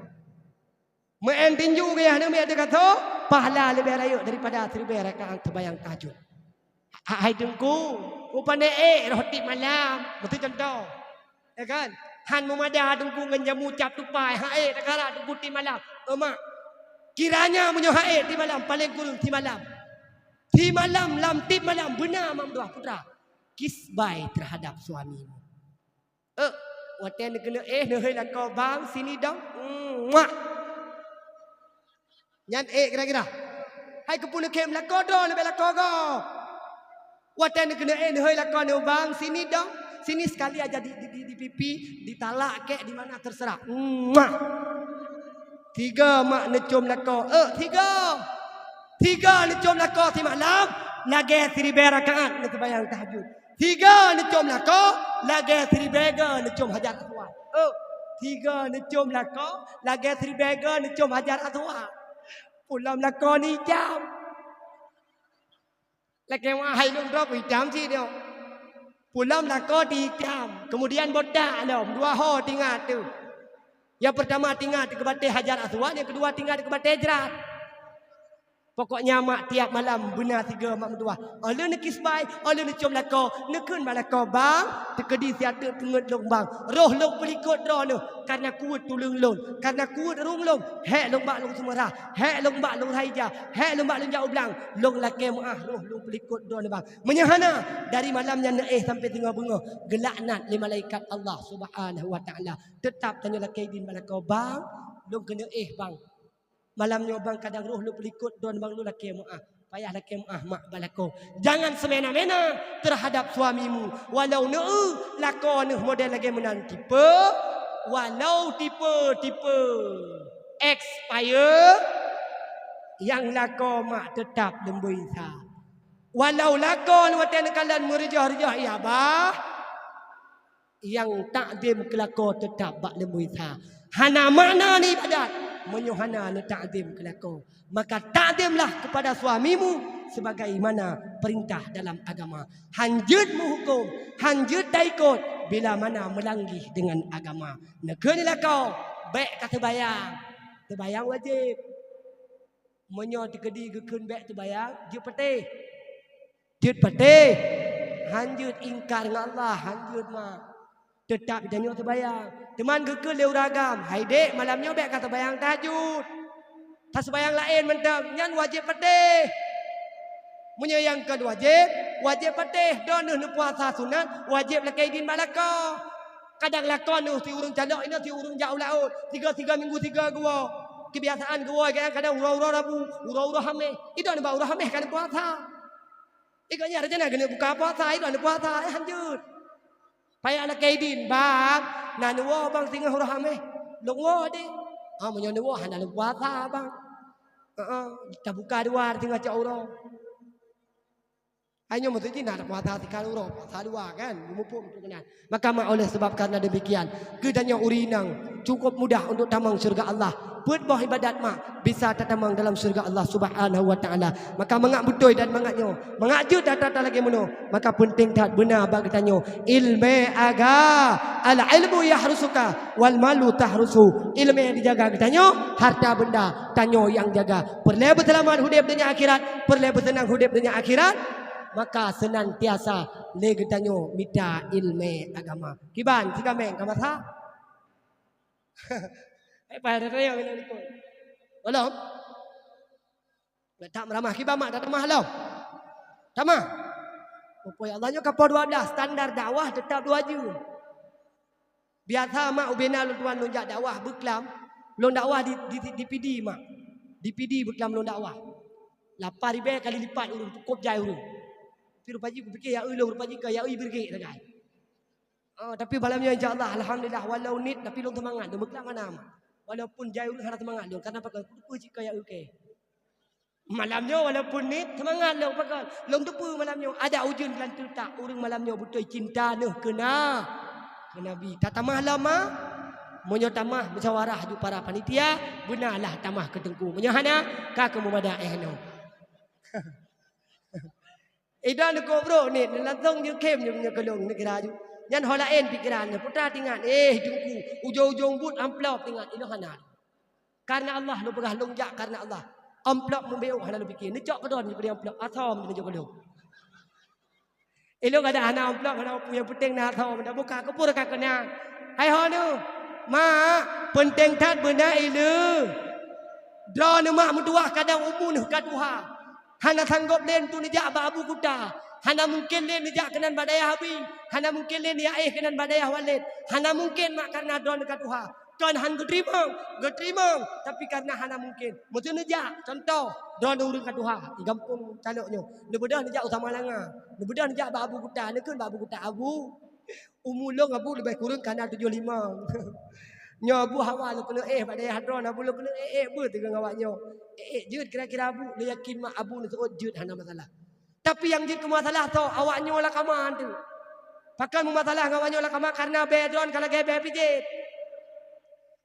Meu'en tinju ngon ayah aneuk miet ateueh kasô, pahala leubeh rayeuk daripada siribèe rakaat seumbahyang tahajud. Ha-, hai teungku, upane ék roh tiep malam, beutôi cuntoh. Ya kan? Han meumada teungku ngon jamu cap tupai, ha'e takara teungku tiep malam. Eh, mak, kiranya meunyoe ha'e tiep malam, paleng kureueng simalam. Simalam lam tiep malam beuna mak meutuwah putra. Kisbai terhadap suami. Eh, watèe neukeuneuk éh, neuhôi lakoe bang, sini dong. Muah. Nyan ék kira-kira. Hai keupeue neukhém lakoe droe leubeh lakoe gob. Watèe neukeuneuk éh neuhôi lakoe nyoe bang, sini dong. Sini sekali aja di, di, di, di pipi, ditalak kek di mana terserah. Muah. Tiga mak neucom lakoe. Eh, tiga. Tiga neucom lakoe simalam. lagée siribée rakaat neuseumayang tahajud. Sigoe neucom lakoe, lagée siribée goe neucom Hajar Aswad. Oh, sigoe neucom lakoe, lagée siribée goe neucom Hajar Aswad. Pulom lakoe ni jam. Lakée meu'ah hai lôn droe peuitam cit nyoe. Pulom lakoe di itam, keumudian botak lom, dua ho tingat teuh. Nyang peurtama tingat keu batée Hajar Aswad, nyang keudua tingat keu batée jrat. Pokoknya mak tiap malam beuna sigoe mak meutuwah. Oh lheueh neukisbai, oh lheueh neucom lakoe, neukheun bak lakoe, "Bang, teukeudi siat teuk teungeut lôn bang. Roh lôn peulikot droeneuh, kareuna kuweuet tuleueng lôn, kareuna kuweuet rhueng lôn, hék lôn bak lôn seumeurah, hék lôn bak lôn raija, hék lôn bak lôn jak u blang, lôn lakée meu'ah roh lôn peulikot droeneuh bang." Meunyoe hana, dari malam nyan neuéh sampoe singoh beungoh, geulaknat lé malaikat Allah Subhanahu wa Ta'ala. Teutab tanyoe lakée idin bak lakoe, "Bang, lôn keuneuk éh bang. Malam nyoe bang kadang roh lôn peulikot droeneuh bang, lôn lakée meu'ah." Payah lakée meu'ah mak bak lakoe. Jangan semena-mena terhadap suamimu. Walau neu lakoe neuh model lagée meunan tipe, walau tipe-tipe expire, nyang lakoe mak teutab leumboi sa. Walau lakoe neuh watée neukalon meureujoh-reujoh ié bah, nyang takzim keu lakoe teutab bak leumboi sa. Hana makna neuibadat meunyoe hana neutakzim keu lakoe. Maka takzimlah kepada suamimu sebagaimana perintah dalam agama. Han jeuet meuhuköm, han jeuet taikot bila mana meulanggih deungon agama. Neukheun lakoe, bék ka seubayang. Seubayang wajéb. Meunyoe teukeudi geukheun bék seubayang, jeuet patéh. Jeuet patéh. Han jeuet ingkar ngon Allah, han jeuet mak. Teutab tanyoe seubayang. Teuma geukheun lé ureueng agam, "Hai dék, malam nyoe bék ka seubayang tahajud. Ka seubayang laén mantong, nyan wajéb patéh." Meunyoe nyang kon wajéb, wajéb patéh. Droeneuh neupuasa sunat, wajéb lakée idin bak lakoe. Kadang lakoe neuh si ureueng calok, inoe si ureueng jak u laôt, sigoe-sigoe minggu sigoe geuwoe. Keubiasaan geuwoe kadang uroe-uroe Rabu, uroe-uroe Haméh. Idong nibak uroe Haméh ka neupuasa. Igoe nyan rencana keuneuk buka puasa, idong neupuasa, eh, han jeuet. Payah lakée idin, "Bang, na neuwoe bang singoh uroe Haméh." "Lôn woe deh." "Ah, meunyoe neuwoe hana lôn puasa bang." "Heeh, tabuka dua singoh cok uroe." Hai nyoe meuseujid na puasa sikali uroe, puasa dua kan, muphom untuk keunan. Maka mak oleh sebab karena demikian, geutanyoe ureueng inong cukup mudah untuk tamong syurga Allah. Peuet boh ibadat mak bisa tatamong dalam syurga Allah Subhanahu wa Ta'ala. Maka mangat beutôi dan mangat nyoe, mangat jeuet that-that lagée meunoe, maka peunteng that beuna bak geutanyoe ilmé aga, al ilmu yahrusuka wal malu tahrusu. Ilmé dijaga geutanyoe, harta benda tanyoe nyang jaga. Peureulée beuseulamat udeb donya akhirat, peureulée beuseunang udeb donya akhirat, maka seunantiasa lé geutanyoe mita ilmé agama. Kiban, sigaméng ka masa? Eh, payah tatanyong keunoe likot. Belom? Nak tak meuramah kiban mak, tak tamah lom? Tamah? Rupanya Allah nyoe ka poh dua belas, standar dakwah tetap dua jeuem. Biasa mak ubena lôn tuan lôn jak dakwah beuklam, lôn dakwah di, di, di Pidie mak. Di Pidie beuklam lôn dakwah. Lapan ribée kali lipat ureueng, cukôp jai ureueng. Tapi rupa jih kupikir ya eu lôn rupa jih ka ya eu ibeureuguek sagai. Ah, tapi malam nyoe insya Allah, alhamdulillah, walau niet tapi lôn seumangat lôn beuklam hana mak. Walaupun jai ureueng hana seumangat lôn, karena pakon kuteupeu cit ka ya eu kée. Malam nyoe walaupun niet, seumangat lôn pakon. Lôn teupeu malam nyoe, adak ujeuen lam teutak ureueng malam nyoe beutôi cinta neuh keu na, keu Nabi. Tatamah lom ma? Meunyoe tamah, musyawarah ju para panitia, beunalah tamah keu teungku. Meunyoe hana, ka keu meubadak eh nyoe. Idong neukôk brok niet, langsong jikhem nyoe keu lôn neukira ju. Nyan ho laén pikeran, putra tingat, eh teungku, ujong-ujong buet amplop tingat, inoe hana. Karena Allah lôn peugah lôn jak karena Allah. Amplop meubiôh hana lôn pike. Neucok keudroe nyang peudeh amplop. Asom neucok keudroe. Ilôn kada hana amplop hana peue nyang penting na asom. Dak buka keupur ka keunan. Hai ho nyoe. Mak, penting that beuna ileu. Droeneuh mak meutuwah kadang umu neuh ka tuha. Hana sanggop lé untuk neujak bak abu kuta. Hana mungken lé neujak keunan bak dayah abi. Hana mungken lé neujak éh keunan bak dayah walét. Hana mungken mak karena droeneuh ka tuha. Kon han geuteurimong, geuteurimong, tapi karena hana mungken. Meuseu neujak, contoh, droeneuh ureueng ka tuha di gampông Calok nyoe. Neubeudôh neujak u Samalanga. Neubeudôh neujak bak abu kuta, neukheun bak abu kuta, "Abu, umu lôn abu leubeh kureueng kana tujoh limong. Nyoe abu hawa lôn keuneuk éh bak dayah droeneuh, abu lôn keuneuk ék-ék beuet teungoh awak nyoe. Ék-ék jeuet kira-kira abu, lôn yakin mak abu neuseuôt jeuet hana masalah." Tapi nyang jeuet keu masalah soe, awak nyoe lam kama tu. Pakon meumasalah ngon awak nyoe lam kama, karena bèe droen ka lagèe bèe pijet.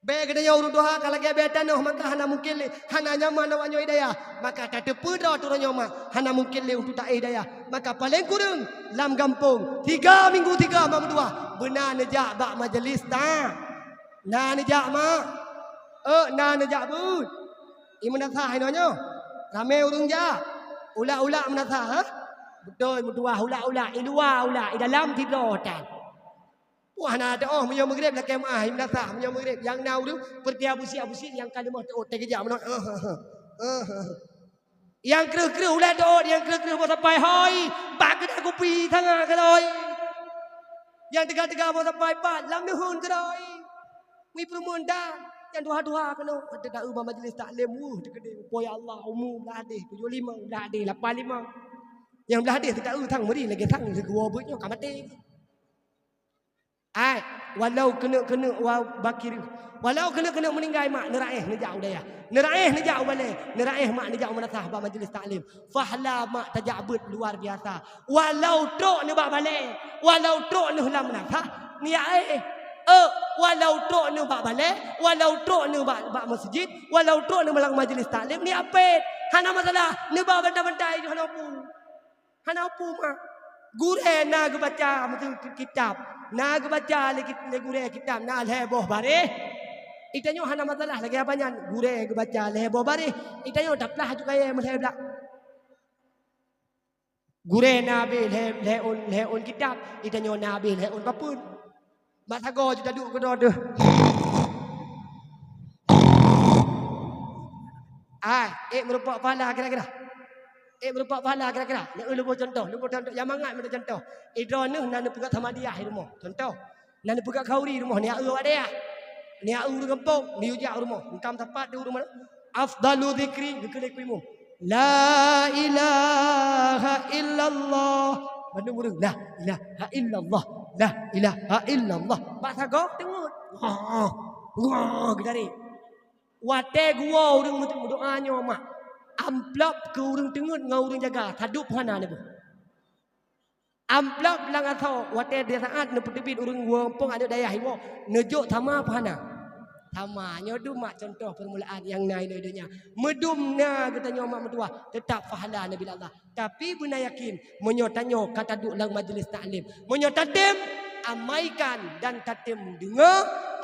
Bèe geutanyoe ureueng tuha ka lagèe bèe tanoh, maka hana mungken lé, hana nyaman awak nyoe i dayah. Maka tateupeue droe uroe nyoe mak, hana mungken lé untuk taéh dayah. Maka paleng kureueng lam gampông, tiga minggu tiga mak meutuah, beuna neujak bak majeulis ta. Na neujak mak? Eh, na neujak beuet. I meunasah inoe nyoe. Ramé ureueng jak. Ulak-ulak meunasah, ha? Beutôi meutuah ulak-ulak, i luwa ulak, i dalam sidroe tan. Wah, na teuôt meunyoe meugreb lakèe meu'ah, i meunasah meunyoe meugreb. Nyang na ureueng peureutiya busiek-busiek nyang ka leumoh teuôt teukeujak meunoe. Nyang kreueh-kreueh ulèe teuôt, nyang kreueh-kreueh boh sapai hôi, bak keuda kupi sanga keudoi. Nyang teuga-teuga boh sapai pat lam neuheun keudoi. Mi peureumeun dan nyang tuha-tuha keunoe, watèe taeu bak majeulis taklim, weueh teukeudéh, po ya Allah, umu blah deh, tujoh lima blah deh, lapan lima. Nyang blah deh teuka eu sang meuri lagèe sang leugeue beuet nyoe ka maté. Ai, walau keuneuk-keuneuk wa bakir, walau keuneuk-keuneuk meuninggai mak, neuraéh neujak u dayah, neuraéh neujak u balè, neuraéh mak neujak u meunasah bak majeulis taklim. Fahla mak tajak beuet luar biasa. Walau trok neubak balè, walau trok neuh lam meunasah, neujak éh. Eh, walau trok neubak balè, walau trok neubak, bak meuseujid, walau trok neuh lam majeulis taklim, neujak pét. Hana masalah, neubak bantai-bantai, hana peue. Hana peue mak. Gurèe na geubaca meutu kitab. Na geubaca lé kit-, lé gurèe kitab na lhèe boh baréh. Itanyoe hana masalah lagèe apa nyan. Gurèe geubaca lhèe boh baréh. Itanyoe taplah aju kayèe meulhèe blah. Gurèe na abéh lhèe, lhèe ôn, lhèe ôn kitab. Itanyoe na abéh lhèe ôn papeuen. Bak sagoe jeuet taduek keudroe deuh. Ai, ék meurumpok pahala kira-kira. Ék meurumpok pahala kira-kira. Neu-eu leumo contoh, leumo contoh nyang mangat meunan contoh. Idroe neuh na neupeugah samadiyah i rumoh. Contoh, na neupeugah khauri i rumoh, neujak eu awak dayah. Neujak eu ureueng gampông, neujak u rumoh. Eungkam sapat di rumoh. Afdalu dzikri, geukheun lé ku imum. La ilaha illallah. Bandum ureueng, la ilaha illallah. La ilaha illallah. Bak sagoe teungeut. Wah, wah, geutarek. Watèe geuwoe ureueng meudoa nyoe mak. Amplop keu ureueng teungeut ngon ureueng jaga. Saduek peuhana lé boh. Amplop lam asoe, watèe di saat neupeuteubiet ureueng gampông aneuk dayah iwoe, neujok sama peuhana. Sama, nyoe dum mak contoh peurmulaan nyang na inoe donya. Meudum na geutanyoe mak meutuah, teutap pahala neubi lé Allah. Tapi beuna yakin, meunyoe tanyoe ka taduek lam majeulis taklim, meunyoe tatem amaikan dan tatem deungoe,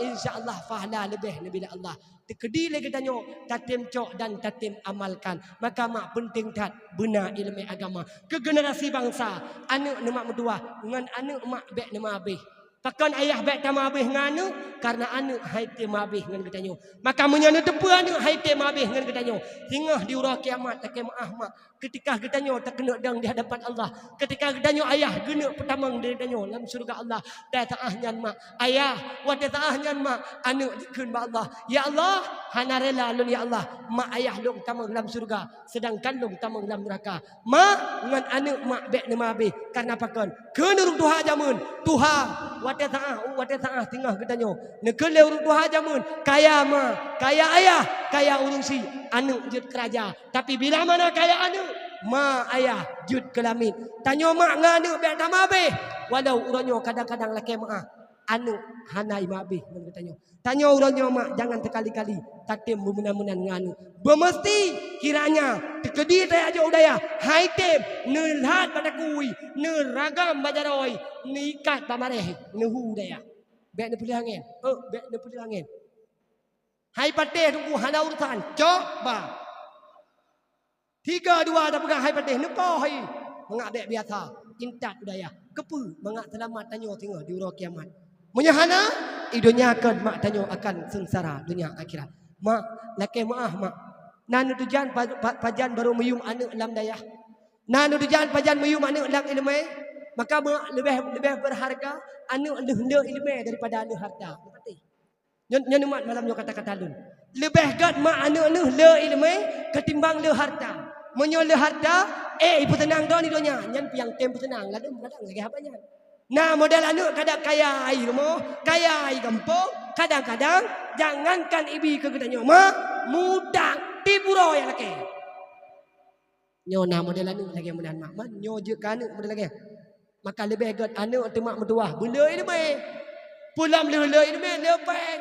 insya Allah pahala leubeh neubi lé Allah. Teukeudi lé geutanyoe tatem cok dan tatem amalkan. Maka mak peunteng that beuna ileumèe agama. Keu generasi bansa, aneuk neuh mak meutuah ngon aneuk mak bèk neuma abéh. Pakon ayah bèk tameubeuet ngon aneuk? Karena aneuk hai tem meubeuet ngon geutanyoe. Maka meunyoe neuteupeue aneuk hai tem meubeuet ngon geutanyoe, singoh di uroe kiamat lakèe meu'ah mak, keutika geutanyoe takeuneuk dong di hadapan Allah, keutika geutanyoe ayah geuneuk peutamong di geutanyoe lam syeuruga Allah, dan saah nyan mak ayah, watèe saah nyan mak aneuk jikheun bak Allah, "Ya Allah, hana rela lôn ya Allah, mak ayah lôn tamong lam syeuruga, seudangkan lôn tamong lam neuraka." Mak ngon aneuk mak bèk neuma abéh. Kareuna pakon? Kheun ureueng tuha jameun, tuha, watèe saah, watèe saah singoh geutanyoe. Neukheun lé ureueng tuha jameun, kaya ma, kaya ayah, kaya ureueng sie, aneuk jeuet keu raja. Tapi bila mana kaya aneuk, ma ayah jeuet keu lamiet. Tanyoe mak ngon aneuk bèk tameubeuet. Walau uroe nyoe kadang-kadang lakèe meu'ah, aneuk hana imeubeuet ngon geutanyoe. Tanyoe uroe nyoe mak, jangan sekali-kali tatem beumeunan-meunan ngon aneuk. Beumeusti kiranya teukeudi tajak jok u dayah, hai tem neulhat bak takui, neuragam bak jaroe, neuikat bak maréh, neuhu u dayah. Bèk neupeuleueh angén. Eh, bèk neupeuleueh angén. Hai patéh teungku hana urusan, cok ba. Tiga dua tapeugah hai patéh neupoh hai. Mangat bèk biasa. Intat u dayah. Keupeue? Mangat seulamat tanyoe singoh di uroe kiamat. Meunyoe hana, i donya kon mak tanyoe akan seungsara donya akhirat. Mak, lakèe meu'ah mak. Na neuteujan pa-, pa-, pajan barô meuyuem aneuk lam dayah. Na neuteujan pajan meuyuem aneuk lam ileumèe. Maka mak leubeh, leubeh beurharga aneuk lheueh le ileumèe daripada lheueh harta. Nyoe, nyoe neumat malam nyoe kata-kata lôn. Leubeh gèt mak aneuk neuh le ileumèe ketimbang le harta. Meunyoe le harta, eh, ipeuseunang droe di donya, nyan piang tem peuseunang, ladôm kadang lagèe haba nyan. Na model aneuk kadang kaya i rumoh, kaya i gampông, kadang-kadang jangankan ibi keu geutanyoe mak, mutang tiep uroe nyang lakèe. Nyoe na model aneuk lagèe meunan mak. Man nyoe jeuet keu aneuk model lagèe. Maka leubeh gèt aneuk teuh mak meutuwah. Beuleu ileumèe. Peue lom lheueh lheueh ileumèe, lheueh pèng.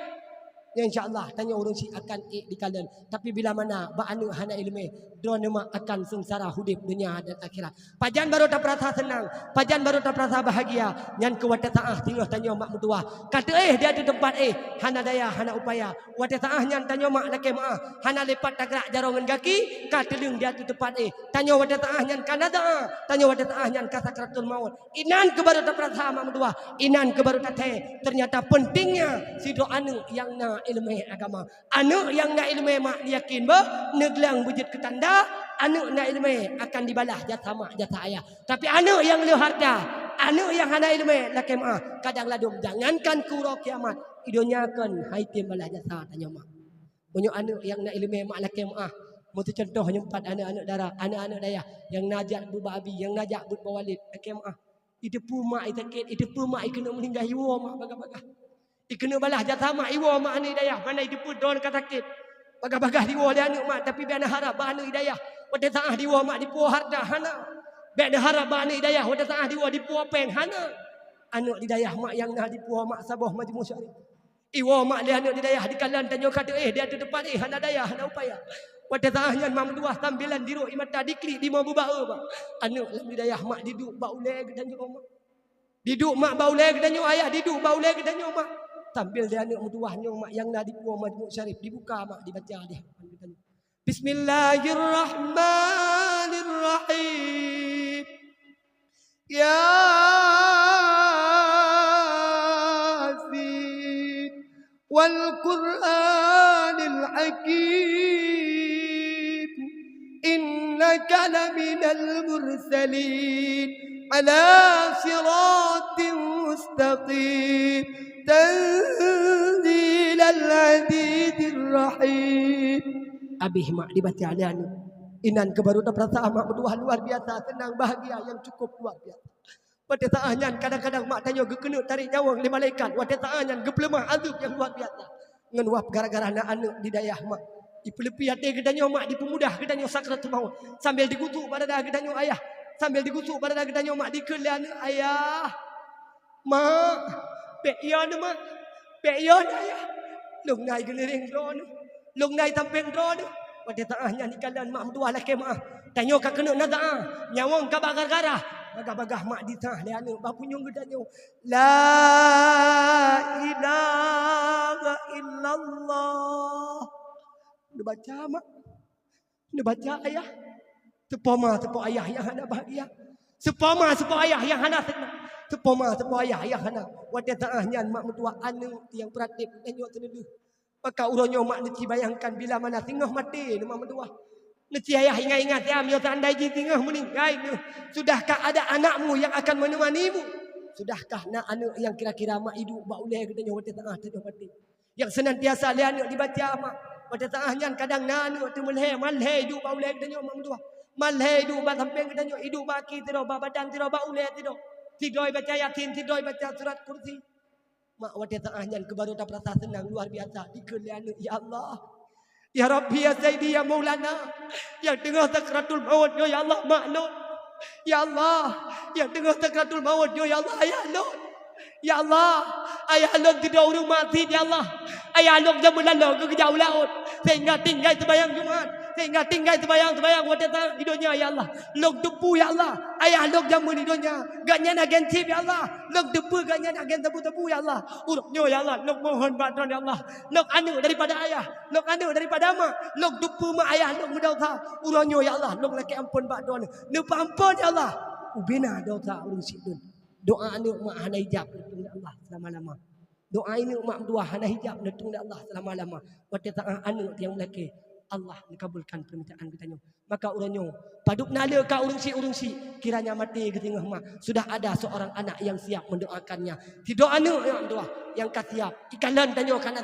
Nyoe insya Allah tanyoe ureueng syiek akan ék dikalon. Tapi bila mana bak aneuk hana ileumèe, droeneuh mak akan seungsara udép donya dan akhirat. Pajan barô tapeurasa seunang, pajan barô tapeurasa bahagia, nyan keuh watèe saát singoh tanyoe mak meutuwah. Ka teuéh di ateueh teumpat éh, hana daya, hana upaya. Watèe saát nyan tanyoe mak lakèe meu'ah, hana lé pat tagrak jaroe ngon gaki, ka teuleung di ateueh teumpat éh. Tanyoe watèe saát nyan ka na doa, tanyoe watèe saát nyan ka sakratul maut. Inan keuh barô tapeurasa mak meutuwah, inan keuh barô tathèe. Teunyata peuntengnya sidroe aneuk nyang na ileumèe agama. Aneuk nyang na ileumèe mak yakin bah, neuglang beujeuet keu tanda, aneuk na ileumèe akan dibalah jasa mak jasa ayah. Tapi aneuk nyang le hareuta, aneuk nyang hana ileumèe lakèe meu'ah, kadang ladôm jangankan keu uroe kiamat, i donya kon han item balah jasa tanyoe mak. Meunyoe aneuk nyang na ileumèe mak lakèe meu'ah, meuseucontoh nyoe pat aneuk-aneuk dara, aneuk-aneuk dayah nyang na jak beuet bak abi, nyang na jak beuet bak waled, lakèe meu'ah. Iteupeue mak i sakét, iteupeue mak i keuneuk meuninggai, iwoe mak bagah-bagah. I keuneuk balah jasa mak, iwoe mak aneuk dayah, mana iteupeue droeneuh ka sakét. Bagah-bagah diwoe lé aneuk mak, tapi bèk neuharab bak aneuk dayah watèe saát diwoe mak dipuwoe hareuta, hana. Bèk neuharab bak aneuk dayah watèe saát diwoe dipuwoe pèng, hana. Aneuk dayah mak nyang na dipuwoe mak saboh majeumu syarif. Iwoe mak lé aneuk dayah dikalon tanyoe ka teuéh di ateueh teumpat éh, hana daya, hana upaya. Watèe saát nyan mak meutuwah sambilan dirôk ie mata diklik dimoe beubaô mak. Aneuk lam dayah mak diduek bak ulèe geutanyoe mak. Diduek mak bak ulèe geutanyoe ayah, diduek bak ulèe geutanyoe mak. Sambil di aneuk meutuwah nyoe mak nyang na dipuwoe majeumu syarif dibuka mak dibaca di hadapan geutanyoe. Bismillahirrahmanirrahim. Yasin. والقرآن الحكيم إنك لمن المرسلين على صراط مستقيم تنزيل العزيز الرحيم. Abéh mak dibaca lé aneuk. Inan keuh barô tapeurasa mak meutuwah luar biasa, seunang bahagia nyang cukup luar biasa. Watèe saát nyan kadang-kadang mak tanyoe geukeuneuk tarek nyawöng lé malaikat. Watèe saát nyan geupeuleumah azeub nyang luar biasa. Ngon wab gara-gara na aneuk di dayah mak. Dipeuleupi até geutanyoe mak, dipeumudah geutanyoe sakratul maut. Sambil digusok bak dada geutanyoe ayah. Sambil digusok bak dada geutanyoe mak, dikheun lé aneuk, "Ayah, mak, bèk yo neuh mak, bèk yo neuh ayah. Lôn na i geuliréng droeneuh." Lôn na i sampéng droeneuh. Watèe saát nyan dikalon mak meutuwah lakèe meu'ah. Tanyoe ka keuneuk na doa. Nyawöng ka bak gara-gara. Bagah-bagah mak disah lé aneuk bak punyueng geutanyoe. La ilaha illallah. Neubaca mak. Neubaca ayah. Seupoma seupok ayah nyang hana bahagia. Seupoma seupok ayah nyang hana seunang. Seupoma seupok ayah nyang hana. Watèe saát nyan mak meutuwah aneuk nyang peuratéb tanyoe teuneulheueh. Maka uroe nyoe mak neuci bayangkan bila mana singoh maté neuh mak meutuwah. Neuci ayah ingat-ingat ya, meunyoe seandai jih singoh meuninggai neuh, sudahkah ada anakmu yang akan menemanimu? Sudahkah na aneuk nyang kira-kira mak iduek bak ulèe geutanyoe watèe saát tanyoe maté? Nyang seunantiasa lé aneuk dibaca mak. Watèe saát nyan kadang na aneuk teuh meulhèe, malhèe iduek bak ulèe geutanyoe mak meutuwah. Malhèe iduek bak sampéng geutanyoe, iduek bak aki sidroe, bak badan sidroe, bak ulèe sidroe. Sidroe ibaca Yasin, sidroe ibaca surat Kursi. Mak watèe saát nyan keuh barô tapeurasa seunang luar biasa dikheun lé aneuk, "Ya Allah, ya Rabbi, ya Sayyidi, ya Maulana, nyang teungoh sakratul maut nyoe ya Allah mak lôn. Ya Allah, nyang teungoh sakratul maut nyoe ya Allah ayah lôn. Ya Allah, ayah lôn sidroe ureueng maksiet ya Allah. Ayah lôn jameun laloe keu geujak u laôt, sehingga tinggai seumayang Jumat, sehingga tinggai seumayang-seumayang watèe saát di donya ya Allah. Lôn teupeue ya Allah, ayah lôn jameun di donya, gobnyan agen chip ya Allah. Lôn teupeue gobnyan agen sabu-sabu ya Allah. Uroe nyoe ya Allah, lôn mohon bak Droen ya Allah. Lôn aneuk daripada ayah, lôn aneuk daripada mak. Lôn teupeue mak ayah lôn meudosa. Uroe nyoe ya Allah, lôn lakèe ampôn bak Droen. Neupeuampôn ya Allah. Ubena dosa ureueng syiek lôn. Doa aneuk mak hana hijab neutueng lé Allah seulama-lama. Doa aneuk mak meutuwah hana hijab neutueng lé Allah seulama-lama. Watèe saát aneuk nyang meulakèe, Allah neukabulkan peumintaan geutanyoe. Maka uroe nyoe, padub na le ka ureueng syiek-ureueng syiek, kiranya maté geuteungoh mak, sudah ada seorang anak yang siap mendoakannya. Sidroe aneuk nyang meutuwah, nyang ka siap. Ikalon tanyoe ka na,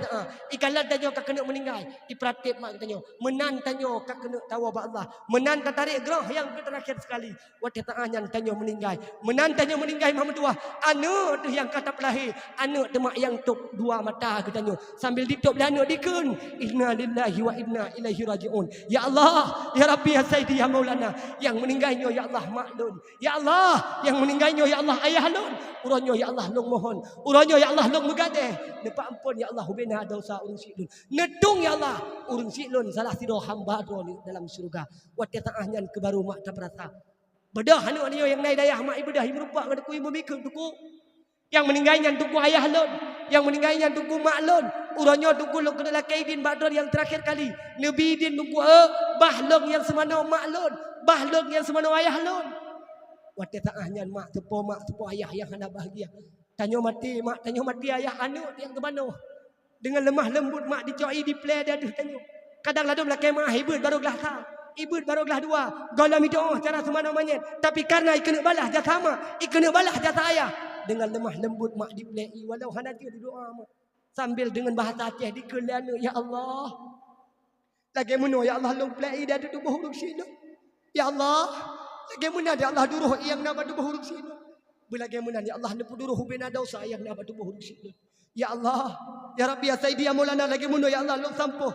ikalon tanyoe ka keuneuk meuninggai. Ipeuratéb mak geutanyoe. Meunan tanyoe ka keuneuk tawoe bak Allah. Meunan tatarek groh nyang keu teurakhir sekali. Watée saát nyan tanyoe meuninggai. Meunan tanyoe meuninggai mak meutuwah. Aneuëk teuh nyang ka tapeulahé. Aneuëk teuh mak nyang tôb dua mata geutanyoe. Sambil ditôb lé aneuëk dikheun, "Inna lillahi wa inna ilaihi raji'un." Ya Allah, ya Rabbi, ya Sayyidi, ya Maulana. Nyang meuninggai nyoe, ya Allah, mak lôn. Ya Allah, nyang meuninggai nyoe, ya Allah, ayah lôn. Uroe nyoe, ya Allah, lôn mohon. Uroe nyoe, ya Allah, lôn meugadée. Neupeuamphon, ya Allah, hubena desya ureuëng syiek lôn. Neutueng, ya Allah, ureuëng syiek lôn salah sidroe hamba droeneuh dalam syeuruga. Watée saát nyan keuh barô mak tapeurasa. Beudôh aneuëk nyoe nyang na di dayah mak ibeudôh, imeureumpok ngon teungku, imeumiké teungku. Nyang meuninggai nyan teungku ayah lôn. Nyang meuninggai nyan teungku mak lôn. Uroe nyoe teungku lôn keuneuk lakée idin bak droe nyang teurakhir kali. Neubi idin teungku, eh, bah lôn nyang seumanoe mak lôn. Bah lôn nyang seumanoe ayah lôn. Watée saát nyan mak teupo, mak teupo ayah nyang hana bahagia. Tanyoe maté mak, tanyoe maté ayah, aneuëk nyang teumanoe. Deungon leumah leumbot mak dicok ié diplé di ateueh tanyoe. Kadang ladôm lakée meu'ah, ibeuet barô glah sa, ibeuet barô glah dua, gohlom idong cara seumanoe manyét. Tapi kareuna ikeuneuk balaih jasa mak, ikeuneuk balaih jasa ayah, deungon leumah leumbot mak diplé ié walau hana jeuet didoa mak. Sambil deungon bahasa Aceh dikheun lé aneuëk, "Ya Allah, lagée meunoe ya Allah lôn plé ié di ateueh tuboh ureuëng syiek lôn. Ya Allah, lagée meunan ya Allah duroh ié nyang na bak tuboh ureuëng syiek lôn. Beulagée meunan ya Allah neupeuduroh hubena desya nyang na bak tuboh ureuëng syiek lôn. Ya Allah, ya Rabbi, ya Sayyidi, ya Maulana, lagée meunoe ya Allah lôn sampoh,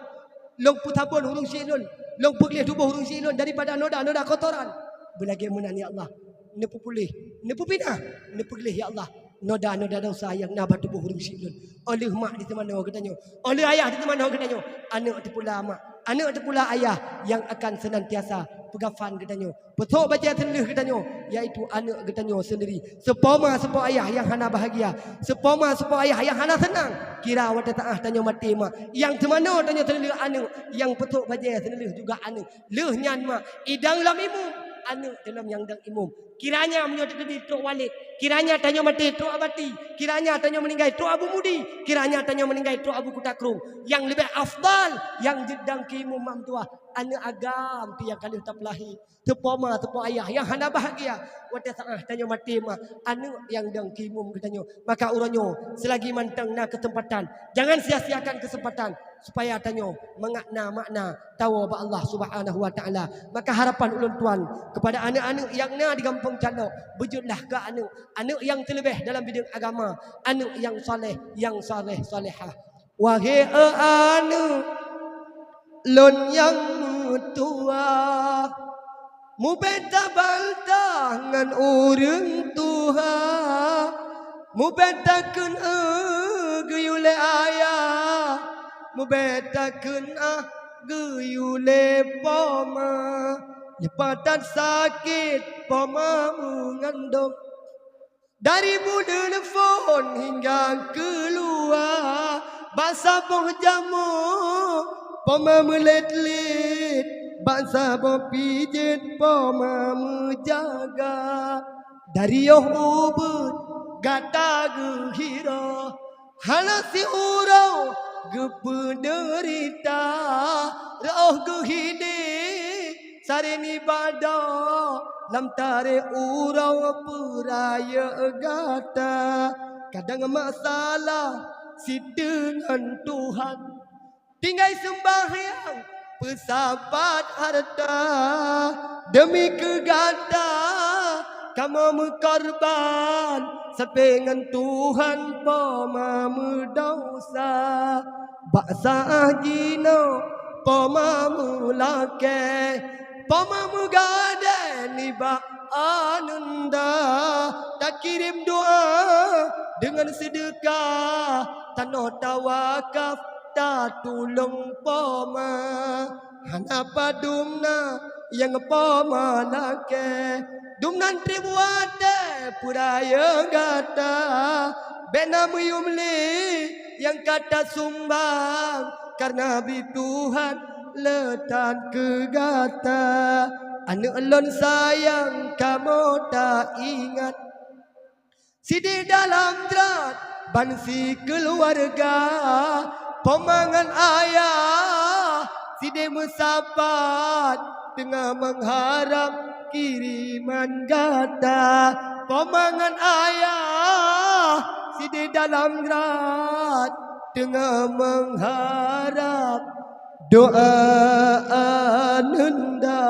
lôn peusabon ureuëng syiek lôn, lôn peugleh tuboh ureuëng syiek lôn daripada noda-noda kotoran. Beulagée meunan ya Allah neupeupuléh, neupeupinah, neupeugleh ya Allah noda-noda desya nyang na bak tuboh ureuëng syiek lôn." Óh lheueh mak diseumanoe geutanyoe, óh lheueh ayah diseumanoe geutanyoe, aneuëk teupula mak, aneuëk teupula ayah nyang akan seunantiasa peugafan geutanyoe, peusôk bajée seuleuh geutanyoe, yaitu aneuëk geutanyoe seundiri. Seupoma seupo ayah nyang hana bahagia, seupoma seupo ayah nyang hana seunang. Kira watée saát tanyoe maté mak, nyang seumanoe tanyoe seuleuh aneuëk, nyang peusôk bajée seuleuh juga aneuëk. Lheueh nyan mak idong lom imum, aneuëk teuh lom nyang dong imum. Kiranya meunyoe teukeudi trok Walid, kiranya tanyoe maté trok Abati, kiranya tanyoe meuninggai trok Abu Mudi, kiranya tanyoe meuninggai trok Abu Kuta Krueng. Nyang leubeh afdal nyang jeuet dong keu imum mak meutuwah, aneuëk agam pih nyang ka lheueh tapeulahé. Seupoma seupo ayah nyang hana bahagia. Watée saát tanyoe maté mak, aneuëk nyang dong keu imum geutanyoe. Maka uroe nyoe seulagi mantong na keuseumpatan, jangan sia-siakan keuseumpatan supaya tanyoe meungakna makna tawoe bak Allah Subhanahu wa Taala. Maka harapan ulôn tuan keupada aneuëk-aneuëk nyang na di gampông Calok, beujeuetlah keu aneuëk, aneuëk nyang teuleubeh dalam bideueng agama, aneuëk nyang saleh, nyang saleh-salehah. Wahé aneuëk lôn nyang meutuwah, mubenta banta ngon ureuëng tuha, mubenta kheun eu geuyue lé ayah, mubenta kheun ah geuyue lé poma. Leupah that sakét poma meungandong. Dari buleuen phon hingga keuluwa, bak saboh jamoe poma meulét-lét, bak saboh pijét poma meujaga. Dari yoh ubeuet gata geuhiroh, hana siuroe geupeudeurita, reuôh geuhidék saré nibak doe lam tarek uroe peurayeuk gata. Kadang masalah siteungon Tuhan, tinggai seumbahyang peusapat hareuta. Deumi keu gata kamoe meukorban, sabe ngon Tuhan poma meudesya. Bak saát jinoe poma meulakée, poma meugadée nibak aneuëk nda. Takirém doa deungon seudeukah, tanoh tawakaf tatulông poma. Hana padum na nyang poma lakée, dumnan treb watée peurayeuk gata. Bék na meuyuem lé nyang ka tasumbang, kareuna bi Tuhan le that keu gata. Aneuëk lôn sayang, kamoe taingat, sideh dalam jrat ban sikeuluwarga, poma ngon ayah sideh meusapat, teungoh meuharab kiriman gata. Poma ngon ayah Di dalam rat teungoh mengharap doa ananda.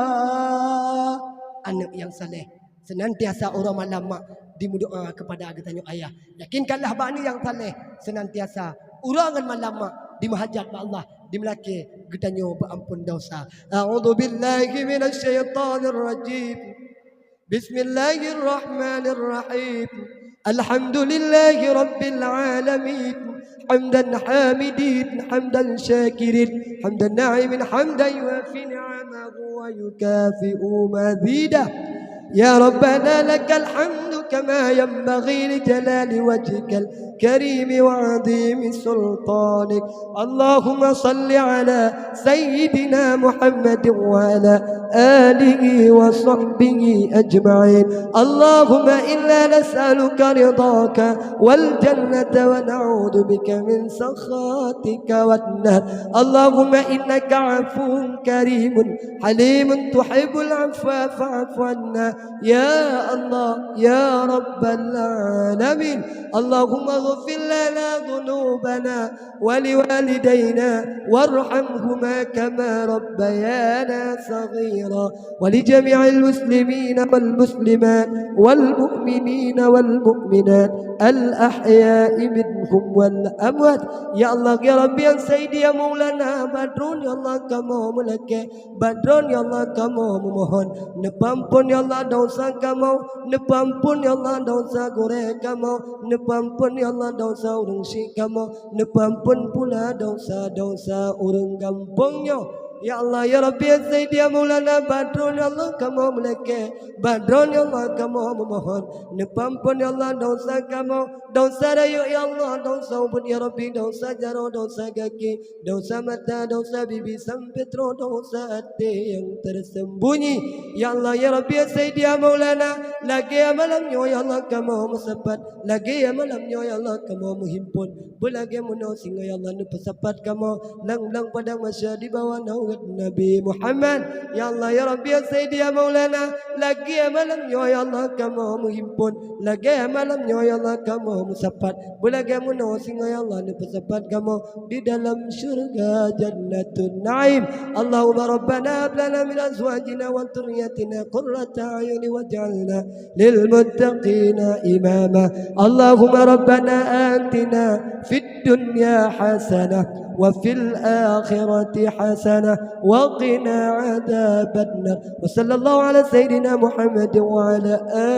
Aneuk nyang saleh senantiasa uroe malam mak dimeudoa keupada geutanyoe ayah. Yakinkanlah bak aneuk nyang saleh senantiasa uroe ngon malam mak dimeuhajat bak Allah, dimeulakée geutanyoe beuampon desya. A'udzubillahi minasyaitonirrajim. Bismillahirrahmanirrahim. Alhamdulillahi rabbil alamin. Hamdan hamidin, hamdan syakirin, hamdan na'imin, hamdan yuwafi ni'amahu wa yukafi'u mazidah. Ya Rabbana lakal hamdu kama yanbaghi li jalali wajhikal karimi wa 'azimi sultanik. Allahumma salli ala sayyidina Muhammadin wa ala alihi wa sahbihi ajma'in. Allahumma inna nas'aluka ridhaka wal jannata wa na'udzu bika min sakhatika wan nar. Allahumma innaka 'afuwun karimun halimun tuhibbul 'afwa fa'fu 'anna. Ya Allah, ya Rabbal alamin. Allahumma ighfir lana dhunubana wa liwalidayna warhamhuma kama rabbayana saghira. Wa li jami'il muslimina wal muslimat wal mu'minina wal mu'minat al ahya'i minhum wal amwat. Ya Allah, ya Rabbi, ya Sayyidi, ya Maulana, bak droeneuh ya Allah kamoe meulakée, bak droeneuh ya Allah kamoe meumohon. Neupeuampon ya Allah desya kamoe, neupeuampon ya Allah desya gurée kamoe, neupeuampon ya Allah desya ureuëng syik kamoe, neupeuampon pula desya-desya ureuëng gampông nyoe. Ya Allah, ya Rabbi, ya Sayyidi, ya Maulana, bak droeneuh ya Allah kamoe meulakée, bak droeneuh ya Allah kamoe meumohon. Neupeuampon ya Allah desya kamoe, desya rayeuk ya Allah, desya ubit ya Rabbi, desya jaroe, desya gaki, desya mata, desya bibi sampoe troh desya até nyang tersembunyi. Ya Allah, ya Rabbi, ya Sayyidi, ya Maulana, lagée malam nyoe ya Allah kamoe meusapat, lagée malam nyoe ya Allah kamoe meuhimpon. Beulagée meunoe singoh ya Allah neupeusapat kamoe lam-lam padang mahsyar di bawah naungan Nabi Muhammad. Ya Allah, ya Rabbi, ya Sayyidi, ya Maulana, lagée malam nyoe ya Allah kamoe meuhimpon, lagée malam nyoe ya Allah kamoe meusapat. Beulagée meunoe singoh ya Allah neupeusapat kamoe di dalam syeuruga Jannatun Naim. Allahumma rabbana hab lana min azwajina wa dzurriyyatina qurrata a'yuni waj'alna lil muttaqina imama. Allahumma rabbana atina fid dunya hasanah wa fil akhirati hasanah wa qina adzabannar. Wa sallallahu ala sayyidina Muhammadin wa ala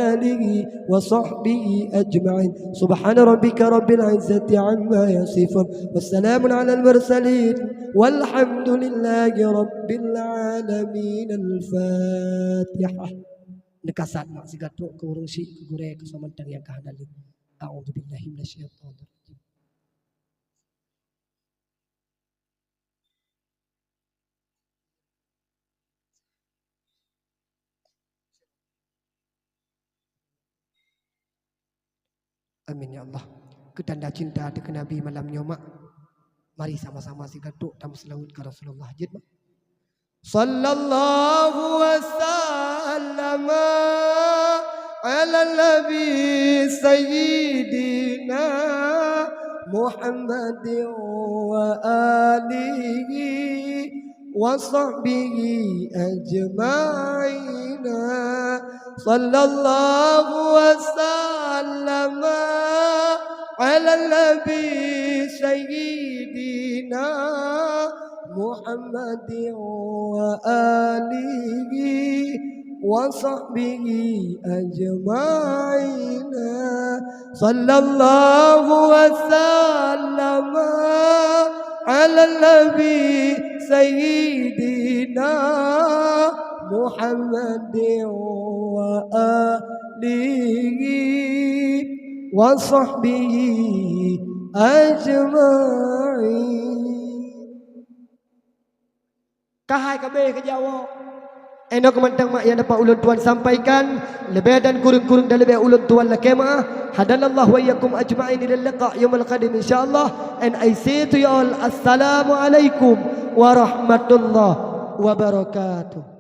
alihi wa sahbihi ajma'in. Subhana rabbika rabbil izzati amma yasifun. Wassalamun alal mursalin. Walhamdulillahi rabbil alamin. Al-Fatihah. Neukasat mak sigatrok keu ureuëng syik keu gurée keu soe mantong nyang ka hana lé. A'udzubillahi minasyaitonirrajim. Amin ya Allah. Keu tanda cinta teuh keu Nabi malam nyoe mak. Mari sama-sama sigatrok tameuseulaweuet keu Rasulullah jeuet mak. Sallallahu wa sallama ala nabi sayyidina Muhammadin wa alihi wa sahbihi ajma'ina. Sallallahu wa sallama ala nabi sayyidina Muhammadin wa alihi wa sahbihi ajma'ina. Sallallahu wa sallama ala nabi sayyidina Muhammadin wa alihi wa sahbihi ajma'in. Ka hai ka abéh keu jaweueb. Inoe keuh mantong mak nyang dapat ulôn tuan sampaikan. Leubeh dan kureueng-kureueng dan leubeh ulôn tuan lakée meu'ah. Hadanallahu wa iyyakum ajma'in ilal liqa' yaumil qadim insyaallah. And I say to you all, assalamualaikum warahmatullahi wabarakatuh.